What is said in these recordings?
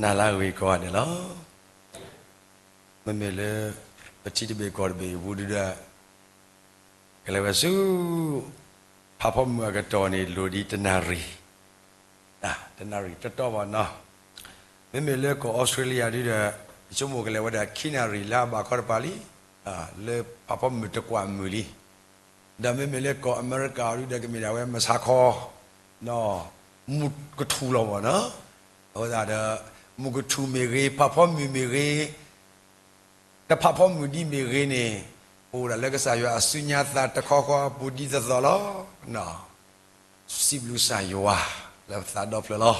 နၤလၢအဂ့ၤကိးဂၤဒဲးလီၤ. မ့မ့ၢ်လၢ ပထံတဘ့ၣ်ကီၢ်တဘ့ၣ်အပူၤဒုဒီး ကလဲၤဝဲဆူ ဖးဖီမုၢ်အကတီၢ်န့ၣ် လိၣ်ဒံးတနၣ်ရံၣ်, တနၣ်ရံၣ်တီတီဘၣ်နီၤ. မ့မ့ၢ်လၢကီၢ်အီစထြ့လယါဒုဒီး ယဆိကမိၣ်ကလဲၤဝဲဒၣ်ခံနၣ်ရံၣ်လၢအဘၣ်ခီတပၤလံ, လၢဖးဖီမုၢ်တကွၢ်မုၢ်လံ. ဒီးမ့မ့ၢ်လၢကီၢ်အမဲရကၤအီၤဒုဒီး ကမ့ၢ်ဒၣ်ဝဲမဆါခီ မုၢ်ကထူၣ်လီၤဘၣ်နီၤ. အဃိသတးဒီး မုၢ်ကထူၣ်မ့ၢ်ဂ့ၤ, ဖးဖီမုၢ်မ့ၢ်ဂ့ၤ, တဖးဖီမုၢ်ဒံးမ့ၢ်ဂ့ၤန့ၣ်, ပအိၣ်ဒၣ်လၢကစၢ်ယွၤအစုညါသးတခီဃီအပူၤဒ်သိးသိးလီၤ. စံးဘျုးကစၢ်ယွၤလၢပသးဒီဖျၢၣ်လီၤ.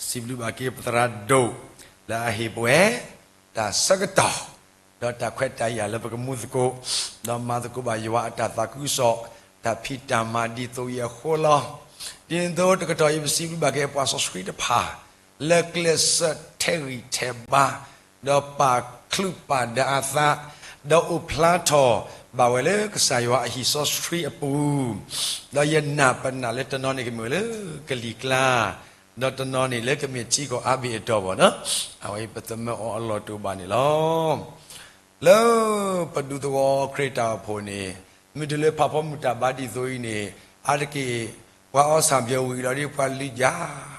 စံးဘျုးဘၣ်က့ၤပသရၣ်ဒိၣ် လၢအဟ့ၣ်ပှၤ တၢ်ဆၢကတီၢ် ဒီးတၢ်ခွဲးတၢ်ယာ်လၢပကမူသကိး, ဒီးမၤသကိးဘၣ်ယွၤအတၢ်သးခုကစီၣ် တၢ်ဖံးတၢ်မၤဒ်သိးအံၤအဃိလီၤ. ဒ်န့ၣ်အသိးတကတီၢ်အံၤ ပစံးဘျုးဘၣ်က့ၤပှၤစီဆှံတဖၣ် လၢကျဲးစၢးထဲးဂံၢ်ထဲးဘါ ဒီးပာ်ချုးပာ်ဒၢအသး, ဒီးအိၣ်ဖျါထီၣ်ဘၣ်ဝဲလၢကစၢ်ယွၤအဟံၣ်စီဆှံအပူၤ, ဒီးယနာ်ပနာ်လၢတနီၤန့ၣ်ကမ့ၢ်ဝဲလၢကလံၤကျါ, ဒီးတနီၤန့ၣ်လၢကမ့ၢ်ထံကီၢ်အါဘ့ၣ်အတီၢ်ဘၣ်နီၤ, အဝဲအံၤပသမၢအီၤအလီၢ်တအိၣ်ဘၣ်န့ၣ်လီၤ. လၢပဒူသဝီခရံာ်တၢ်အိၣ်ဖှိၣ်န့ၣ်, မ့ၢ်တုၤလၢဖးဖီမုၢ်တၢ်ဘါဒ်သိးအံၤန့ၣ်, အါတက့ၢ် ပှၤအီစၣ်ဘျီဝံၤလီၤဒီးပှၤလုၢ်ယၤ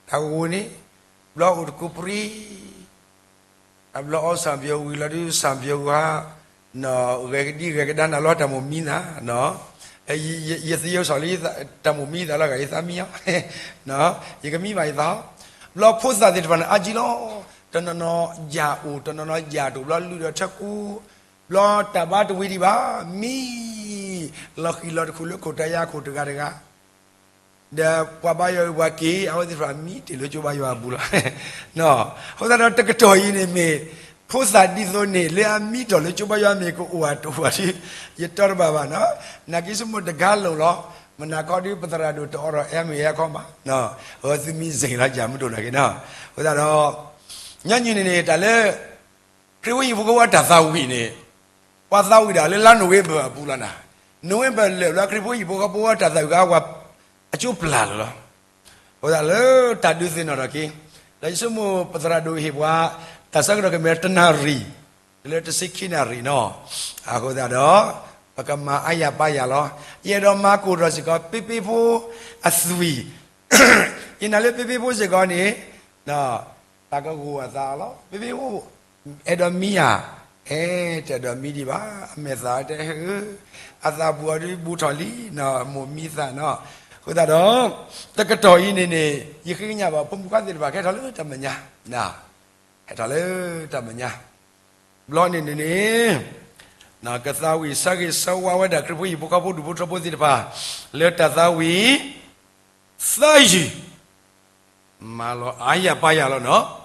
တၢ်ကဝီၤန့ၣ်, ဘျီအိၣ်တကူပြံ, တဘျီအီစၣ်ဘျီဝံၤလီၤဒီး စၣ်ဘျီဝါ, ဂဲၤကဒံဂဲၤကဒါနၤလီၤ တၢ်မိၣ်မံသး, ယသ့ယဲစီၤလံ တၢ်မိၣ်မံသးလီၤဂာ် ယသးမံအီၤ, ယကမံဘၣ်ယသး, ဘျီဖိသၣ်သ့ၣ်တဖၣ်န့ၣ် အါကံလီၤ, တနီၤနီၤယၢ်အိၣ် တနီၤနီၤယၢ်တအိၣ် ဘျီလုၢ်ဒီးထၢကူ, ဘျီတၢ်ဘါတဝံၤဒံးဘၣ်, မံ လီၤဃံၤလီၤတခူၣ်လၢခိၣ်တယါခိၣ်တဂၤတဂၤ ဒီးပှၤဘါယွၤအံၤပှၤက့ၤ အဝဲသ့ၣ်တဖၣ်မံတ့ၢ်လၢကၠိဘါယွၤအပူၤလီၤ. အဃိသတးဒီးတကတီၢ်အံၤန့ၣ်မ့ၢ် ဖိသၣ်ဒ်သိးန့ၣ် လၢအမံထီၣ်လၢကၠိဘါယွၤမ့ၢ်ကအိၣ်ဧါတအိၣ်ဧါဒီး ယတီတဘၣ်ဘၣ်နီၤ, နာ်က့ဆိကမိၣ်တဂၤလီၤလီၤ, မနၤခီဒီးပသရၣ်ဒိၣ်တအိးထီၣ်အဲမ့ၢ်အဲခီမး, အဝဲသုမံစ့ၢ်လီၤ ယမုၢ်ဒိၣ်နာ်က့နီၤ, အဃိသတးဒီး ညီနုၢ်န့ၣ်န့ၣ် တၢ်လၢ ခရံာ်ဖိဟံၣ်ဖိဃီဖိအတၢ်သးဝံၣ်န့ၣ်, ပှၤသးဝံၣ်ဒၣ်လၢလါနိၣ်ဝ့ဘၢၣ်အပူၤလီၤနၤ, နိၣ်ဝ့ဘၢၣ်လၢာ်ဘျီ ခရံာ်ဖိဟံၣ်ဖိဃီဖိအတၢ်သးဝံၣ်ကဝၤ အကၠိပျၢ်လီၤလီၤ. အဃိသတးလၢတၢ်ဒုးသ့ၣ်နီၣ်ထီၣ်က့ၤ, ဒီးယဆိကမိၣ်ပသရၣ်ဒိၣ်ဟ့ၣ်ပှၤ တၢ်ဆၢကတီၢ်ကမ့ၢ်တနၣ်ရံၣ်, လၢတဆံခံနၣ်ရံၣ်နီၤ, အဃိသတးဒီး ပကမၤအါယၤပါယၤလီၤ. ယအဲၣ်ဒိးမၤကိၢ်ထီၣ်စ့ၢ်ကီး ပ့ပ့ဖိအသွံၣ်, ယနာ်လၢပ့ပ့ဖိစ့ၢ်ကီးန့ၣ် တၢ်ကဂိၢ်အသးလီၤ. ပ့ပ့ဖိ အဲၣ်ဒိးမံဧါ, အဲ တအဲၣ်ဒိးမံဒံးဘၣ်, အမဲာ်သၣ်တဲဟၢ, အသးပူၤအီၤဒုးဘူးထီၣ်လံ, မိၣ်မံသးနီၤ. အဃိသတးဒီး တကတီၢ်အံၤန့ၣ်န့ၣ် ယဃ့ကညးဘၣ် ဖိမုၣ်ခွါသ့ၣ်တဖၣ် ကဟဲထီၣ်လၢတၢ်မဲာ်ညါ, ဟဲထီၣ်လၢတၢ်မဲာ်ညါ, ဘျီန့ၣ်န့ၣ်န့ၣ် ကသးဝံၣ်ဆၢဂ့ၤဆၢဝါဝဲဒၣ် ခရံာ်ဖိဟံၣ်ဖိဃီဖိဒူၣ်ဖိထၢဖိသ့ၣ်တဖၣ် လၢတၢ်သးဝံၣ် သၢယုၢ်, မၤလီၤအါယၤပါယၤလီၤနီၤ.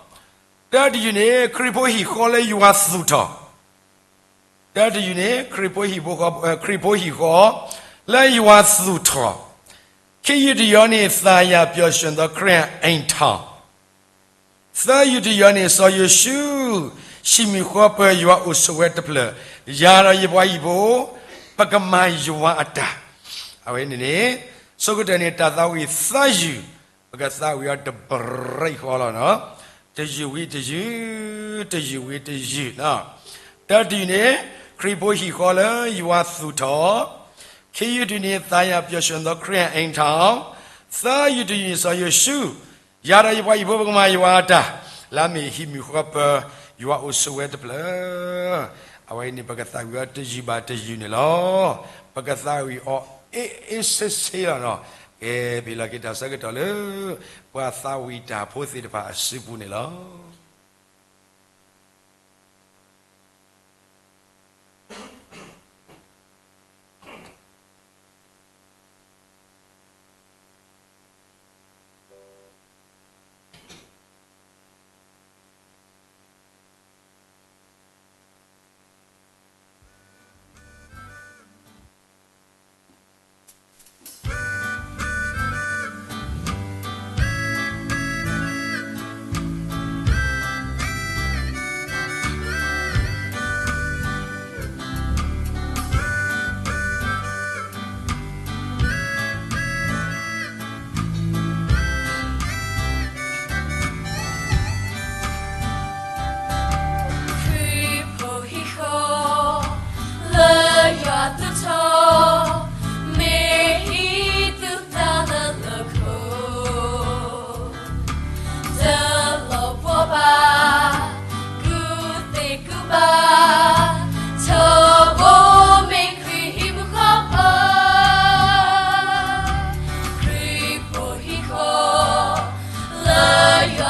တၢတယုၢ်န့ၣ် ခရံာ်ဖိဟံၣ်ဃီလၢယွၤသူၣ်ထီၣ်, တၢတယုၢ်န့ၣ် ခရံာ်ဖိဟံၣ်ဖိဃီ, ခရံာ်ဖိဟံၣ်ဃီ လၢယွၤသူၣ်ထီၣ်, ခံယုၢ်တယီၤန့ၣ် သာယာပျော်ရွှင်သောခရစ်ယာန်အိမ်ထောင်, သၢယုၢ်တယီၤန့ၣ် စီၤယိၤၡူး ဟံးမုၢ်ဃီပၢၤ ယွၤအိၣ်ဆိးဝဲတဖျၢၣ်, ယၤဒီးယပှၤဟံၣ်ဖိ ပကမၤယွၤအတၢ်, အဝဲန့ၣ်န့ၣ် ဆိကတၢၢ်န့ၣ် တၢ်သးဝံၣ်သၢယုၢ်, ပကသးဝံၣ်အီၤတဘျီဃီလီၤနီၤ, တယုၢ်ဝံၤတယုၢ်, တယုၢ်ဝံၤတယုၢ်နီၤ. တၢတယုၢ်န့ၣ် ခရံာ်ဖိဟံၣ်ဃီလၢယွၤသူၣ်ထီၣ်, ခံယုၢ်တယုၢ်န့ၣ် သာယာပျော်ရွှင်သောခရစ်ယာန်အိမ်ထောင်, သၢယုၢ်တယုၢ်န့ၣ် စီၤယိၤၡူး, ယၤဒီးယပှၤဟံၣ်ဖိ ပကမၤယွၤအတၢ်, လၢအမ့ၢ်ဟံးမုၢ်ဃီပၢၤ ယွၤအိၣ်ဆိးဝဲတဖျၢၣ်, အဝဲအံၤန့ၣ် ပကသးဝံၣ်အီၤတယုၢ်ဘၣ်တယုၢ်န့ၣ်လီၤ. ပကသးဝံၣ်အီၤအ့ၣ်အ့ၣ်ဆ့ဆ့လီၤနီၤ, ကဲ ပဟ့ၣ်လီၤက့ၤတၢ်ဆၢကတီၢ်လၢ ပှၤသးဝံၣ်တၢ်ဖိသ့ၣ်တဖၣ်အစုပူၤန့ၣ်လီၤ.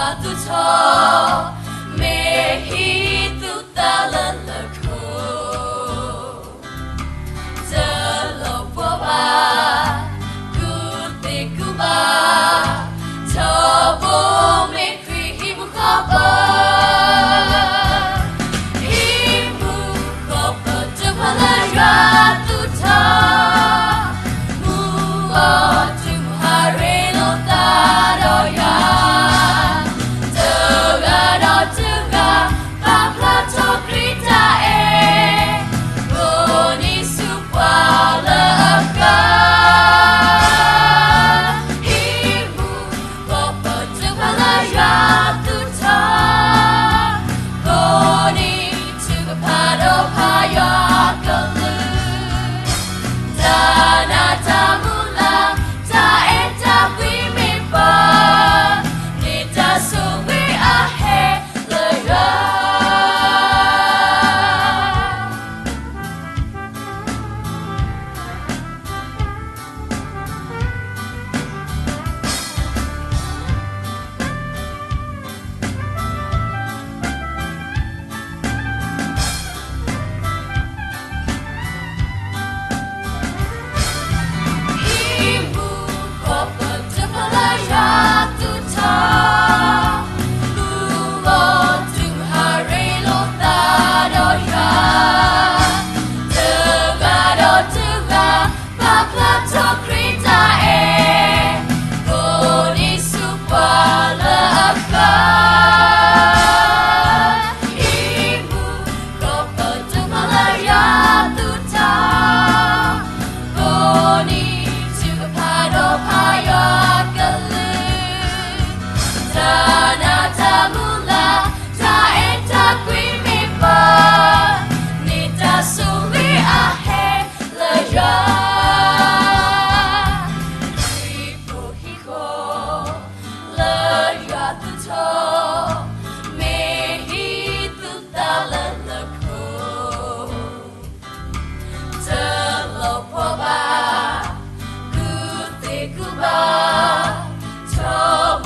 ယွၤသူၣ်ထီၣ်, မ့ၢ်ဟံးသူၣ်သးလၢလၢခိ တလီၤပှီၢ်ဘၣ်, ကူၣ်သ့ကူၣ်ဘၣ်, ထီဘိမ့ၢ်ခရံာ်ဟံၣ်မူဃီပၢ်, ဟံၣ်မူဃီပၢ်တဖၣ်လၢယွၤသူၣ်ထီၣ်, မူအီၤတုၤမုၢ်ဟါရ့လိာ်သးဒီးယွၤ, တဂၤဒီးတဂၤ ပာ်ဖျါထီၣ်ခရံာ်တၢ်အဲၣ်, ကိးနံၤဆူပှၤလၢအဃၣ်, ဟံၣ်မူဃီပၢ်တဖၣ်လၢယွၤသူၣ်ထီၣ်, ကိးနံၤဆူကဖးဒီးဖးယွၤကလုၢ်, တၢ်နးတၢ်မုၢ်လၢ်, တၢ်အဲၣ်တၢ်ကွံမ့ၢ်ပၢၢ်, န့ၣ်တၢ်ဆိၣ်ဂ့ၤအဟဲလၢယွၤ. ဟံၣ်မူဃီပၢ်တဖၣ်လၢယွၤသူၣ်ထီၣ်, မူအီၤတုၤမုၢ်ဟါရ့လိာ်သးဒီးယွၤ, တဂၤဒီးတဂၤ ပာ်ဖျါထီၣ်ခရံာ်တၢ်အဲၣ်, ကိးနံၤဆူပှၤလၢအဃၣ်, ဟံၣ်မူဃီပၢ်တဖၣ်လၢယွၤသူၣ်ထီၣ်, ကိးနံၤဆူကဖးဒီးဖးယွၤကလုၢ်, တၢ်နးတၢ်မုၢ်လၢ်, တၢ်အဲၣ်တၢ်ကွံမ့ၢ်ပၢၢ်, န့ၣ်တၢ်ဆိၣ်ဂ့ၤအဟဲလၢယွၤ. ခရံာ်ဖိဟံၣ်ဃီ လၢယွၤသူၣ်ထီၣ်, မ့ၢ်ဟံးသူၣ်သးလၢလၢခိ တလီၤပှီၢ်ဘၣ်, ကူၣ်သ့ကူၣ်ဘၣ်, ထီ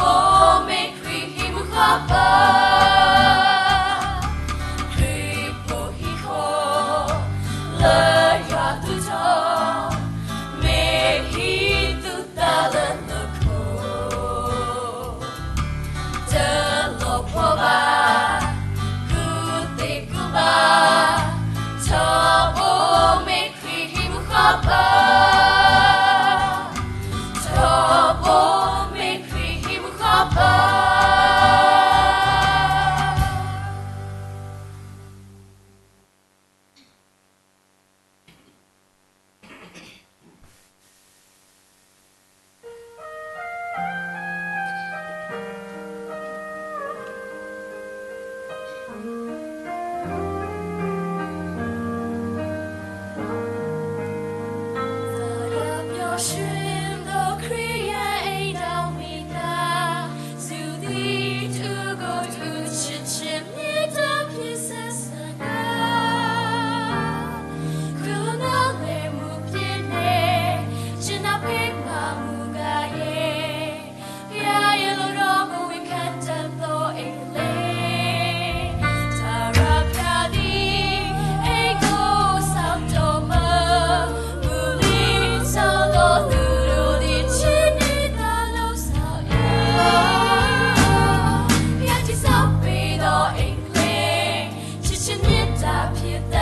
ဘိမ့ၢ်ခရံာ်ဟံၣ်မူဃီပၢ်, ခရံာ်ဖိဟံၣ်ဃီ လၢယွၤသူၣ်ထီၣ်, မ့ၢ်ဟံးသူၣ်သးလၢလၢခိ တလီၤပှီၢ်ဘၣ်, ကူၣ်သ့ကူၣ်ဘၣ်, ထီဘိမ့ၢ်ခရံာ်ဟံၣ်မူဃီပၢ်, ထီဘိမ့ၢ်ခရံာ်ဟံၣ်မူဃီပၢ်. သးဒီဖျိဆှၢဒီးခရံာ်ယဲအံၤဒီးမ့ၢ်သး, စူးသံတအုၣ်ကိၢ်တအုၣ် ဆံးဆံးမ့ၢ်တၢ်ဖျဲးဆၢစၢ်ဂၤ, ခုနလဲၤမူဖျဲးန့ၣ် ယနၢ်ဖဲမၤမူဂၤယဲ, ဖျါယဲလီၤဒီးမူဝံၤခါတၢ်သီအ့ၣ်လဲၣ်, တၢ်ရၤဖျါဒ် အဲၣ်ကိၣ်ဆၣ်တီမၢ, မုၢ်လံၤဆၣ်ဒီးသုးဒိၣ်ဒံးဆ့န့ၣ်သးလီၤစၢ်အ့ၣ်, ဖျါထံဆၣ်ပ့ၤဒီးအ့ၣ်လဲၣ်, ဆံးဆံးမ့ၢ်တၢ်ဖျဲးသၢ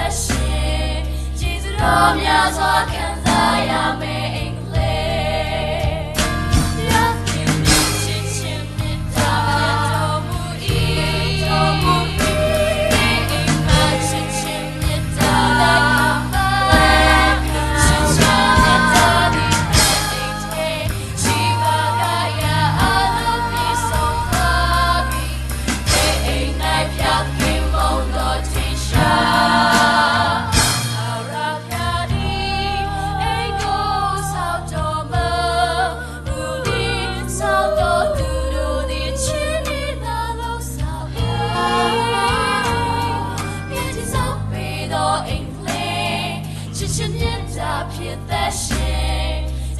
ဆံ,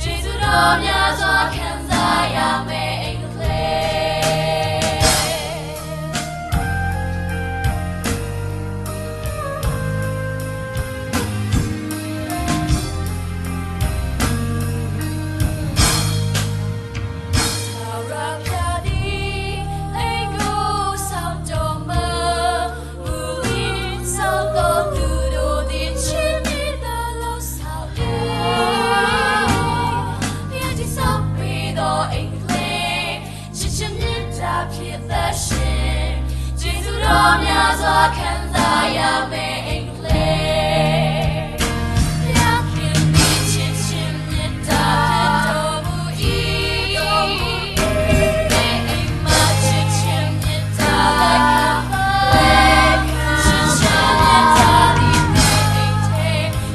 ကျေးဇူးတော်များစွာ ခံစားရမယ် အ့ၣ်လဲၣ်. များစွာခံစားရမယ့် အိမ်ကလေး ဘုရားခင်သည် ချစ်ခြင်းမေတ္တာ ဖြစ်တော်မူ၏။ သင့်အိမ်မှာ ချစ်ခြင်းမေတ္တာ ချစ်ခြင်းမေတ္တာသည် သင့်အိမ်ထဲ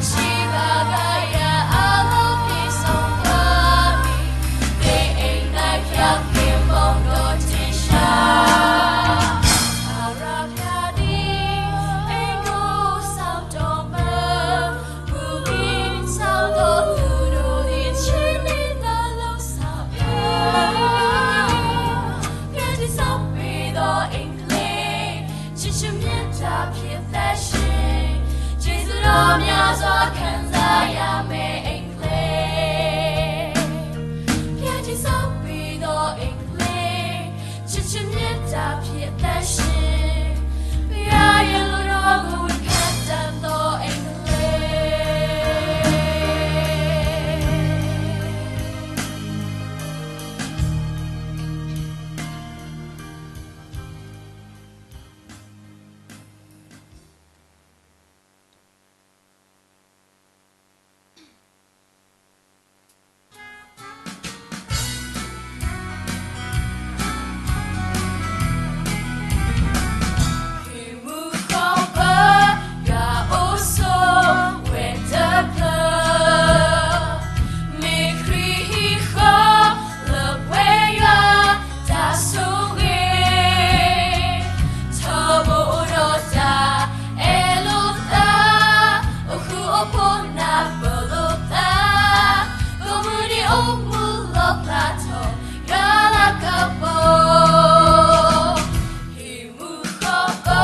ရှိပါကရာ အားလုံး ပြည့်စုံသွားမည်။ သင့်အိမ်၌ ဘုရားခင် မုန်းတော်ထင်ရှား ထာဝရဘုရားသည် အိမ်ကို စောင့်တော်မူ၊ မူလီဆောင်သော သူတို့သည် ခြေနည်းသော လုပ်ဆောင်၍ ပြန်တည်ဆောက်ပေးသော အိမ်ကလေး ချစ်ခြင်းမေတ္တာဖြင့် သန့်ရှင်း၊ ကျေးဇူးတော်များစွာ ခံစားရမယ့် အိမ်ကလေး ပြန်တည်ဆောက်ပေးသော အိမ်ကလေး ချစ်ခြင်းမေတ္တာဖြင့် သန့်ရှင်း၊ ဘုရားရဲ့ လူတော်ကို ဝန်ခံတတ်သော အိမ်ကလေး။ ဟံၣ်မူဃီပၢ ယွၤအိၣ်ဆိးဝဲတဖျၢၣ် မ့ၢ်ခရံာ်ဟံၣ်ဃီ လၢပှဲၤယွၤတၢ်ဆိၣ်ဂ့ၤ ထီဘိအိၣ်ဒီးတၢ်အဲၣ်လိာ်သး အိၣ်ဃူအိၣ်ဖိးနၢ်ပၢၢ်လိာ်သး ကိးမုၢ်နံၤအိၣ်မူလီၣ်ဖျါထီၣ် ယွၤလၤကပီၤ ဟံၣ်မူဃီပၢ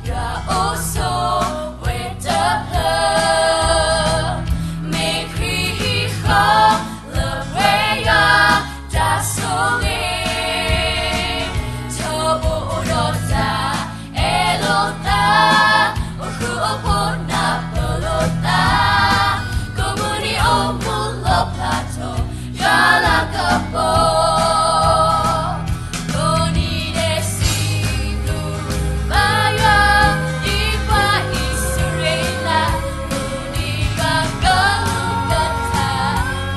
ယွၤအိၣ်ဆိးဝဲတဖျၢၣ် မ့ၢ်ခရံာ်ဟံၣ်ဃီ လၢပှဲၤယွၤတၢ်ဆိၣ်ဂ့ၤ ထီဘိအိၣ်ဒီးတၢ်အဲၣ်လိာ်သး အိၣ်ဃူအိၣ်ဖိးနၢ်ပၢၢ်လိာ်သး ကိးမုၢ်နံၤအိၣ်မူလီၣ်ဖျါထီၣ် ယွၤလၤကပီၤ ကိးနံၤဒဲးစံးဘျုး ဘါယွၤ ဒ်ပှၤအံၣ်စရ့လး မုၢ်နံၤယွၤကလူးကထါ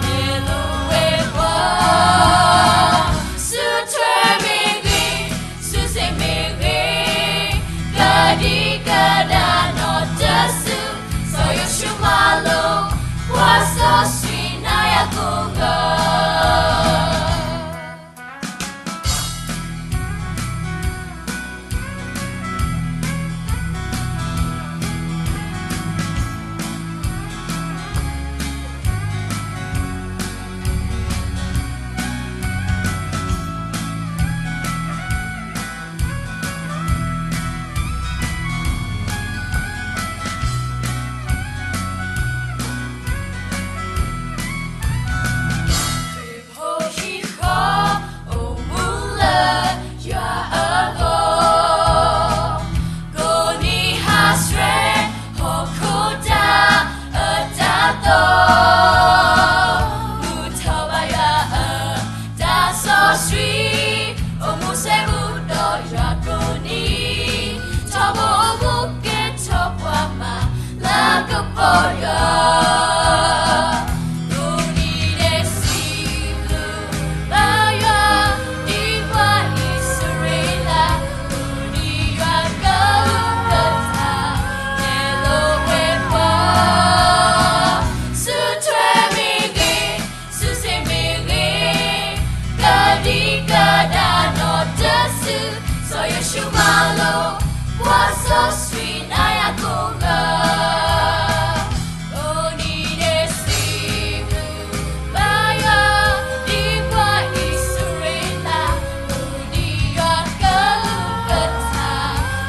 နဲၣ်လိာ်ဝဲပှၤ စုထွဲမ့ၢ်ဂ့ၤ စုစ့ၣ်မ့ၢ်ဂ့ၤ ကဒံကဒါနီၢ်တစု စီၤယိၤၡူမၤလိာ် ပှၤစီဆှံနၤယၤကိးဂၤဖိဟံၣ်ဃီ အိၣ်မူလၢယွၤအဂီၢ် ကိးနံၤဟးဆှဲး ဟီၣ်ခိၣ်တၢ်အၢတၢ်သီ မုၢ်ထီၣ်ဘါယွၤအၢ တၢ်စီဆှံ အိၣ်မူစဲဘူးဒီးယွၤကိးနံၤ ထီဘိအိၣ်မူကဲထီၣ်ပှၤမၤ လၤကပီၤယွၤ ကိးနံၤဒဲးစံးဘျုးဘါယွၤ ဒ်ပှၤအံၣ်စရ့လး မုၢ်နံၤယွၤကလူးကထါ နဲၣ်လိာ်ဝဲပှၤ စုထွဲမ့ၢ်ဂ့ၤ စုစ့ၣ်မ့ၢ်ဂ့ၤ ကဒံကဒါနီၢ်တစု စီၤယိၤၡူမၤလိာ် ပှၤစီဆှံနၤယၤကိးဂၤ ကိးနံၤဒဲးစံးဘျုးဘါယွၤ ဒ်ပှၤအံၣ်စရ့လး မုၢ်နံၤယွၤကလူးကထါ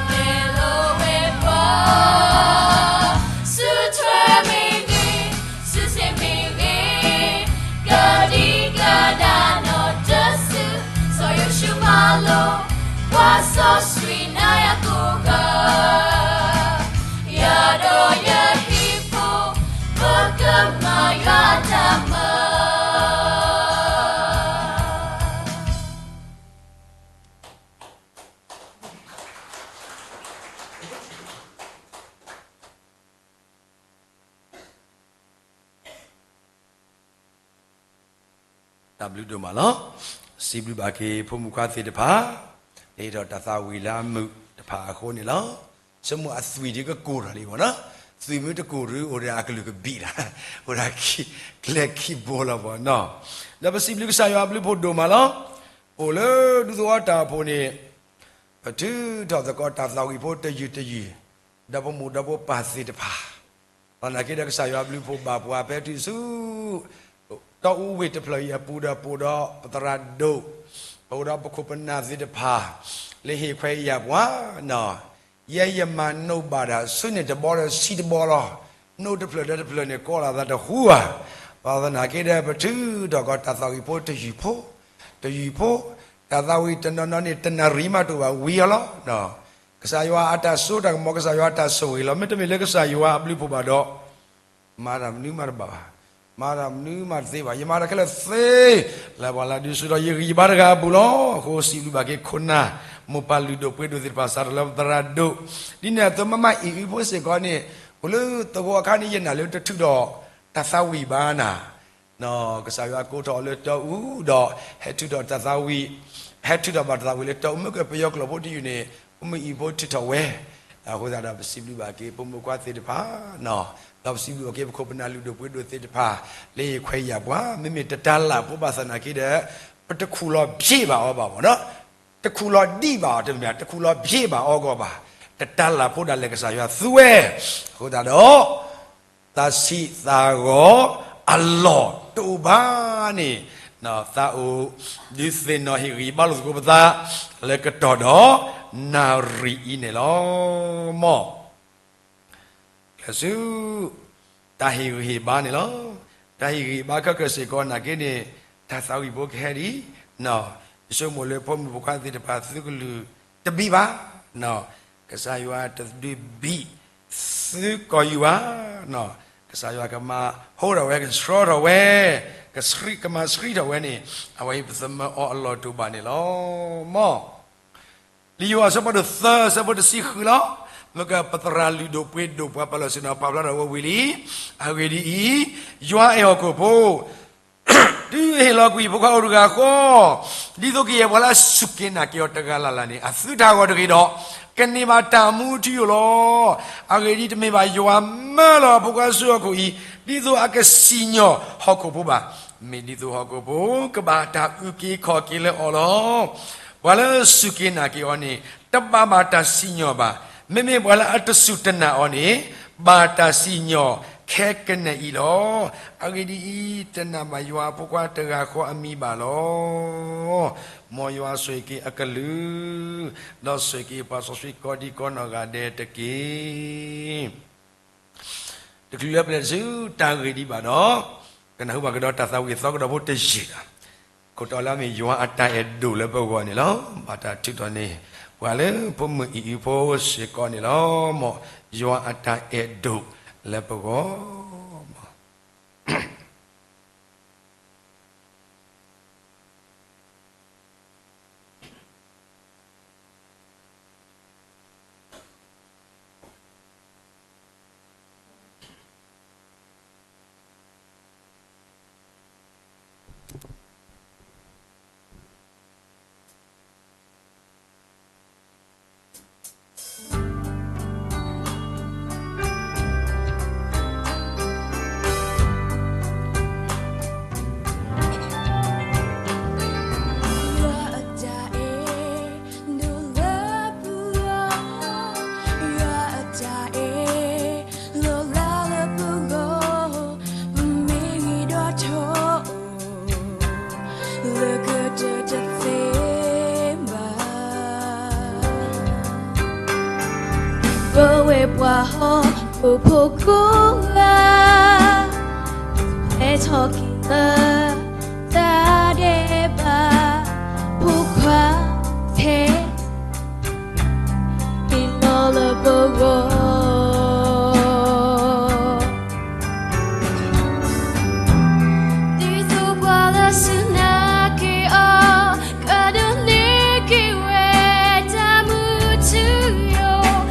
နဲၣ်လိာ်ဝဲပှၤ စုထွဲမ့ၢ်ဂ့ၤ စုစ့ၣ်မ့ၢ်ဂ့ၤ ကဒံကဒါနီၢ်တစု စီၤယိၤၡူမၤလိာ် ပှၤစီဆှံနၤယၤကိးဂၤ တၢ်ဘျုးဒိၣ်မးလီၤ. စံးဘျုးဘၣ်က့ၤဖိမုၣ်ခွါသ့ၣ်တဖၣ် လၢဟ့ၣ်ထီၣ်တၢ်သးဝံၣ်လၢအမုာ်တဖၣ်အဃိန့ၣ်လီၤ. ဆိကမိၣ်အသွံၣ်ဒ်ကကိၢ်ထီၣ်လံမ့ၢ်နီၤ, သွံၣ်မ့ၢ်တကိၢ်ဒုး အိၣ်ဒီးအကလုၢ်ကဘံးလီၤ, အိၣ်ဒီးကျဲခံဘိလီၤမ့ၢ်နီၤ. ဒီးပစံးဘျုးကစၢ်ယွၤအဘျုးဖှိၣ်ဒိၣ်မးလီၤ. အိၣ်လၢဒူသဝီတၢ်အိၣ်ဖှိၣ်န့ၣ် ပထုးထီၣ်သကိးတၢ်သးဝံၣ်ဖိတယုၢ်တယုၢ်, ဒီးပမိၢ်ဒီးပပၢ်သ့ၣ်တဖၣ် သနာ်က့ဒီးကစၢ်ယွၤအဘျုးဖှိၣ်ဘၣ်ပှၤဖဲတုၤဆူ တီအူဝ့ၢ်တဖျၢၣ်အံၤအပူၤဒီး ပအိၣ်ဒီးပသရၣ်ဒိၣ်, ပအိၣ်ဒီးပခိၣ်ပနၢ်သ့ၣ်တဖၣ် လၢဟ့ၣ်ခွဲးယာ်ပှၤ, ယဲယမၤနိၣ်ဘၣ်တၢ်ဆူန့ၣ်တဘီဒီးဆံးတဘီလီၤ. နိၣ်တဖျၢၣ်ဒီးတဖျၢၣ်န့ၣ် ကိးလီၤသးတဟူဧါ. ဘၣ်သနာ်က့ဒီး ပထုးထီၣ်ကီးတၢ်သးဝံၣ်ဖိတယုၢ်ဖိ, တယုၢ်ဖိ, တၢ်သးဝံၣ်တနီၤနီၤန့ၣ် တနၣ်ရံၣ်မးတအိၣ်ဘၣ် ဝံၤအီၤလီၤ. ကစၢ်ယွၤအတၢ်စိတၢ်ကမီၤ ကစၢ်ယွၤအတၢ်ဆိၣ်ဂ့ၤလီၤ. မ့တမ့ၢ်လၢကစၢ်ယွၤအဘျုးဖှိၣ်ဘၣ်ဒီး မၤတၢ်မနုၤမးတဘၣ်ဘၣ်, မၤတၢ်မနုၤမးတသ့ဘၣ်. ယမၤတၢ်ခဲလၢာ်သ့ လၢပှၤလၢဒုးဆူၣ်ဒီး ယဂံၢ်ယဘါတဂၤအပူၤလီၤ. အဃိစံးဘျုးဘၣ်က့ၤခိၣ်နၢ် မိၢ်ပၢ်လုၢ်ဒိၣ်ပှ့ၤဒိၣ်သ့ၣ်တဖၣ် စးထီၣ်လၢပသရၣ်ဒိၣ်, ဒ်န့ၣ်အသိးမ့ၢ်မၤအံၣ်အုဖိစ့ၢ်ကီးန့ၣ် အိၣ်လၢသဝီအခါန့ၣ် ယနာ်လၢတထုးထီၣ်တၢ်သးဝံၣ်ဘၣ်နၤ ကစၢ်ယွၤကိးထီၣ်အီၤလၢတီအူဒီး ဟဲထုးထီၣ်တၢ်သးဝံၣ်, ဟဲထုးထီၣ်ဘၣ်တၢ်သးဝံၣ်လၢတီအူ မ့ၢ်ကပယီၤကျိာ်ဖိတယုၢ်န့ၣ် ဖိမုၣ်အံၣ်ဖိထုးထီၣ်ဝဲ. အဃိသတးဒီးပစံးဘျုးဘၣ်က့ၤ ဖိမုၣ်ခွါသ့ၣ်တဖၣ်, ဒီးပစံးဘျုးဘၣ်က့ၤ ပခိၣ်ပနၢ်လုၢ်ဒိၣ်ပှ့ၤဒိၣ်သ့ၣ်တဖၣ် လၢဟ့ၣ်ခွဲးယာ်ပှၤ, မ့မ့ၢ်တတၤလၢ်ဖိဘၣ်သနာ်က့ဒီး ပတခူၣ်လီၤဘျ့းဘၣ်အီၤဘၣ်မ့ၢ်နီၤ, တခူၣ်လီၤဒံးဘၣ်အီၤတမ့ၢ် တခူၣ်လီၤဘျ့းဘၣ်အီၤဂီၢ်ဘၣ်, တတၤလၢ်ဖိဒၣ်လဲာ်ကစၢ်ယွၤသူဝဲ, အဃိသတးဒီး သးဆံးသးဂီၤအလီၢ်တအိၣ်ဘၣ်န့ၣ်, သးအိၣ်ဒုးသ့ၣ်နီၣ်ဟ့ၣ်ဂံၢ်ဘါလိာ်သကိးပသး လၢကတီၢ်ဒီးနၣ်ရံၣ်အံၤန့ၣ်လီၤ. မ် ကဆူ တၢ်ဟ့ၣ်ဂံၢ်ဟ့ၣ်ဘါန့ၣ်လီၤ. တၢ်ဟ့ၣ်ဂံၢ်ဟ့ၣ်ဘါခဲကစ့ၢ်ကီးနာ်က့န့ၣ် တၢ်သးဝံၣ်ဖိကဟဲဒ်အံၤ, ယဆိကမိၣ်လၢဖိမုၣ်ဖိခွါသ့ၣ်တဖၣ်သုကလုၢ်တဘံၣ်ဘၣ်, ကစၢ်ယွၤတဒုးဘံၣ်သုကီၢ်ယူၢ်ဘၣ်, ကစၢ်ယွၤကမၤဟိထီၣ်ဝဲ ကဆှီထီၣ်ဝဲ, ကမၤဆှံထီၣ်ဝဲန့ၣ် အဝဲအံၤပသမၢအီၤအလီၢ်တအိၣ်ဘၣ်န့ၣ်လီၤ. မ် လံာ်ယိၤဟၣ်အဆၢဖးဒိၣ်သၢ အဆၢဖိတဆံဃုလီၤ. မ့ၢ်ကပသရၣ်လုၢ်ဒိၣ်ပှ့ၤဒိၣ်ပှၤပာ်လီၤဆ့ၣ်နီၤ ပာ်ဖျါထီၣ်ဝဲဝံၤလံ. အဂ့ၢ်ဒ်အံၤ, ယွၤအဲၣ်ဟီၣ်ခိၣ်ဖိ တုၤအဟ့ၣ်လီၤကွံာ်ဖိခွါအိၣ်တဂၤဃီ, ဒ်သိးကယဲၢ်ပှၤလၢအစူၢ်က့ၤနာ်က့ၤအီၤတဂၤလၢ်လၢ်န့ၣ် အသုတၢ်ဂီၤတဂ့ၤဒီး ကန့ၢ်ဘၣ်တၢ်မူထူယိာ်လီၤ. အဂ့ၢ်ဒ်အံၤ, တမ့ၢ်ဘၣ်ယွၤမၢလီၤအဖိခွါဆူဟီၣ်ခိၣ်အံၤ ဒ်သိးအကစံၣ်ညီၣ်ဟီၣ်ခိၣ်ဖိဘၣ်, မ့ၢ်ဒ်သိးဟီၣ်ခိၣ်ဖိကဘၣ်တၢ်အုၣ်က့ၤခီၣ်က့ၤလၢအီၤလီၤ. ပှၤလၢစူၢ်က့ၤနာ်က့ၤအီၤန့ၣ် တဘၣ်ဘၣ်တၢ်စံၣ်ညီၣ်ဘၣ်. မ့မ့ၢ်ပှၤလၢအတစူၢ်တနာ်အီၤန့ၣ် ဘၣ်တၢ်စံၣ်ညီၣ်ခဲကနံၣ်အံၤလီၤ. အဂ့ၢ်ဒ်အံၤ, တနာ်ဘၣ်ယွၤအဖိခွါတဂၤဃီအမံၤဘၣ်လီၤ. မ်ယွၤဆိၣ်ဂ့ၤက့ၤအကလုၢ်, ဒီးဆိၣ်ဂ့ၤက့ၤပှၤစီဆှံကိးဒံကိးနီၢ်ဂၤဒဲးတက့ၢ်. တချုးလၢပလဲၤဆူ တၢ်ဂ့ၢ်ဒံးဘၣ်ဒီး ကနၢ်ဟူဘၣ်ကဒီးတၢ်သးဝံၣ်အသီကဒီးဖိတယုၢ်ဒီး ခိၣ်တီလၢအမ့ၢ်ယွၤအတၢ်အဲၣ်ဒိၣ်လၢပဂီၢ်န့ၣ်လီၤ. ဘၣ်တၢ်ထုးထီၣ်န့ၢ် ပှၤလၢဖိမုၣ်အံၣ်အုဖိစ့ၢ်ကီးန့ၣ်လီၤ. မ်ယွၤအတၢ်အဲၣ်ဒိၣ်လၢပဂီၢ် မ်လၢကတၢၢ်တသ့ဘၣ်. ပဝဲပှၤဟီၣ်ခိၣ်ဖိကိးဂၤ ဟဲထီၣ်က့ၤလၢ တၢ်ဒဲးဘး ဖိခွါထဲ ဟ့ၣ်လီၤလၢပဂီၢ် ဒ်သိးပှၤလၢစူၢ်နာ်က့ၤအီၤ ကဒိးန့ၢ်က့ၤဝဲ တၢ်မူထူယိာ်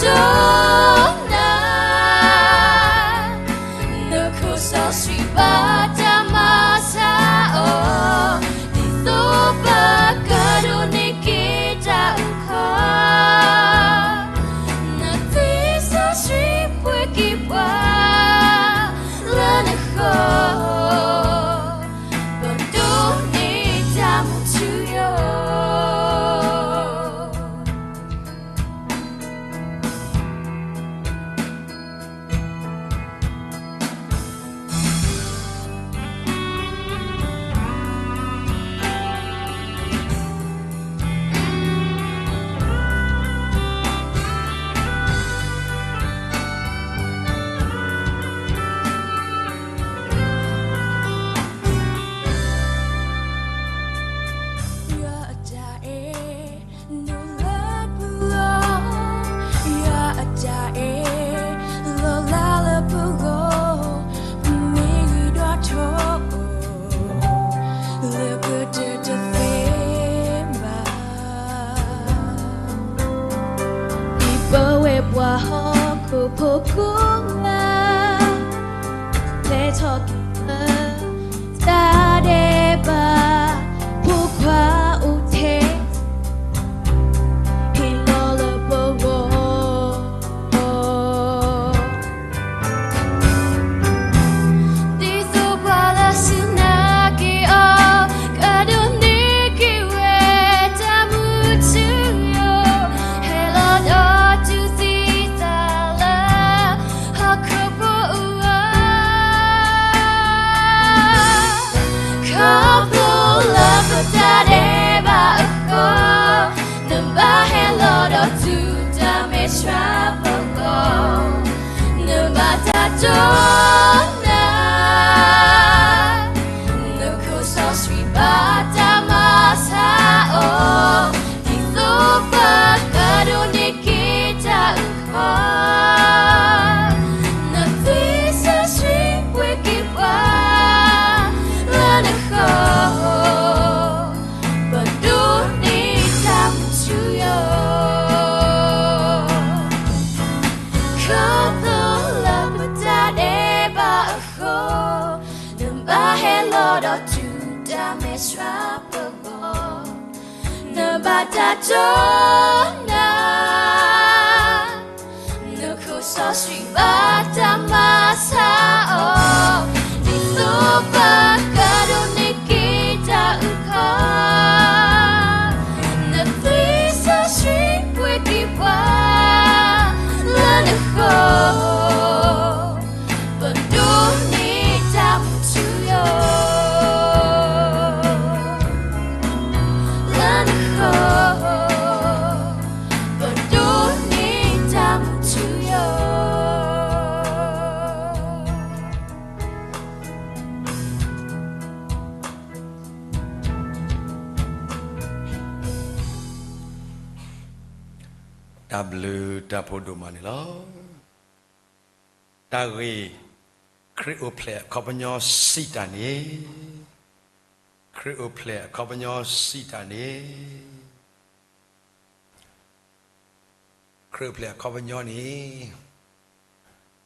ဒိးနၤ, နခိၣ်စီဆှံဘၣ်တၢ်မၤဆါအီၤ, ဒ်သိးပကဒိးန့ၢ်က့ၤတၢ်အုၣ်ခီ, နသွံၣ်စီဆှံပှ့ၤက့ၤပှၤ လၢနဃီ, ပဒိးန့ၢ်တၢ်မူထူယိာ်. ယွၤအတၢ်အဲၣ် နုာ်လၢပဂီၢ်, ယွၤအတၢ်အဲၣ် လီၤလးလၢပဂီၢ်, ပမ့ၢ်ဂံၢ်ဒွးထီၣ်အီၤ လၢပတတသ့ဘၣ်. ဒ်ပဝဲပှၤဟီၣ်ခိၣ်ဖိကိးဂၤ ပျဲထီၣ်က့ၤလၢ တၢ်ဒဲးဘး ဖိခွါအိၣ်ထဲ ဟ့ၣ်လီၤလၢပဂီၢ်, ဒ်သိးပှၤလၢအစူၢ်နာ်က့ၤအီၤ ကဒိးန့ၢ်က့ၤဝဲတၢ်မူထူယိာ်, ဟဲလီၤဒီးတူၢ်သံသးလၢ ဟီၣ်ခိၣ်ဖိအဂီၢ်, ခီဖျိလၢပတၢ်ဒဲးဘးအဃိ, နဘၣ်ဟဲလီၤဒီးတူၢ်တၢ်မဲာ်ဆှးပဂီၢ်, နဘၣ်တၢ်ဒိးနၤ, နခိၣ်စီဆှံဘၣ်တၢ်မၤဆါအီၤ, ဒ်သိးပကဒိးန့ၢ်က့ၤတၢ်အုၣ်ခီ, နသွံၣ်စီဆှံပှ့ၤက့ၤပှၤ လၢနဃီ, ပဒိးန့ၢ်တၢ်မူထူယိာ်, ခီဖျိလၢပတၢ်ဒဲးဘးအဃိ, နဘၣ်ဟဲလီၤဒီးတူၢ်တၢ်မဲာ်ဆှးပဂီၢ်, နဘၣ်တၢ်ဒိးနၤ, နခိၣ်စီဆှံဘၣ်တၢ်မၤဆါအီၤ, ဒ်သိးပကဒိးန့ၢ်က့ၤတၢ်အုၣ်ခီ, နသွံၣ်စီဆှံပှ့ၤက့ၤပှၤ လၢနဃီ, ပဒိးန့ၢ်တၢ်မူထူယိာ်, လၢနဃီ, ပဒိးန့ၢ်တၢ်မူထူယိာ်. တၢ်ဘျုးတၢ်ဖှိၣ်ဒိၣ်မးန့ၣ်လီၤ. တၢ်ဂ့ၢ်, ခရံာ်အိၣ်ဖျဲၣ်အခီပညီစံးတၢ်န့ၣ်, ခရံာ်အိၣ်ဖျဲၣ်အခီပညီစံးတၢ်န့ၣ်, ခရံာ်အိၣ်ဖျဲၣ်အခီပညီန့ၣ်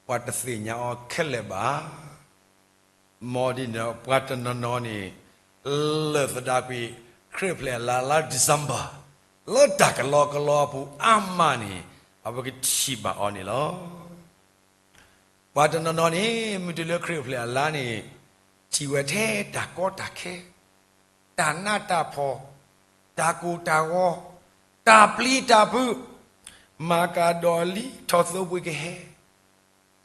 ပှၤတသ့ၣ်ညါအီၤခဲလၢာ်ဘၣ်. မ်ဒ်န့ၣ်ဒီး ပှၤတနီၤနီၤန့ၣ် လၢာ်သဒါကွံာ် ခရံာ်အိၣ်ဖျဲၣ်အလါ လါ December လၢတၢ်ကလီကလီအပူၤအါမးန့ၣ် အဝဲကထံၣ်ဘၣ်အီၤန့ၣ်လီၤ. ပှၤတနီၤနီၤန့ၣ် မုၢ်တုၤလၢခရံာ်အိၣ်ဖျဲၣ်အလါန့ၣ် ထံၣ်ဝဲထဲတၢ်ကီတၢ်ခဲ, တၢ်နးတၢ်ဖှီၣ်, တၢ်ကိၢ်တၢ်ဂီၤ, တၢ်ပျံၤတၢ်ဖုး, မၤကၤဒီးလံထီၣ်သိပှ့ၤကဟဲ,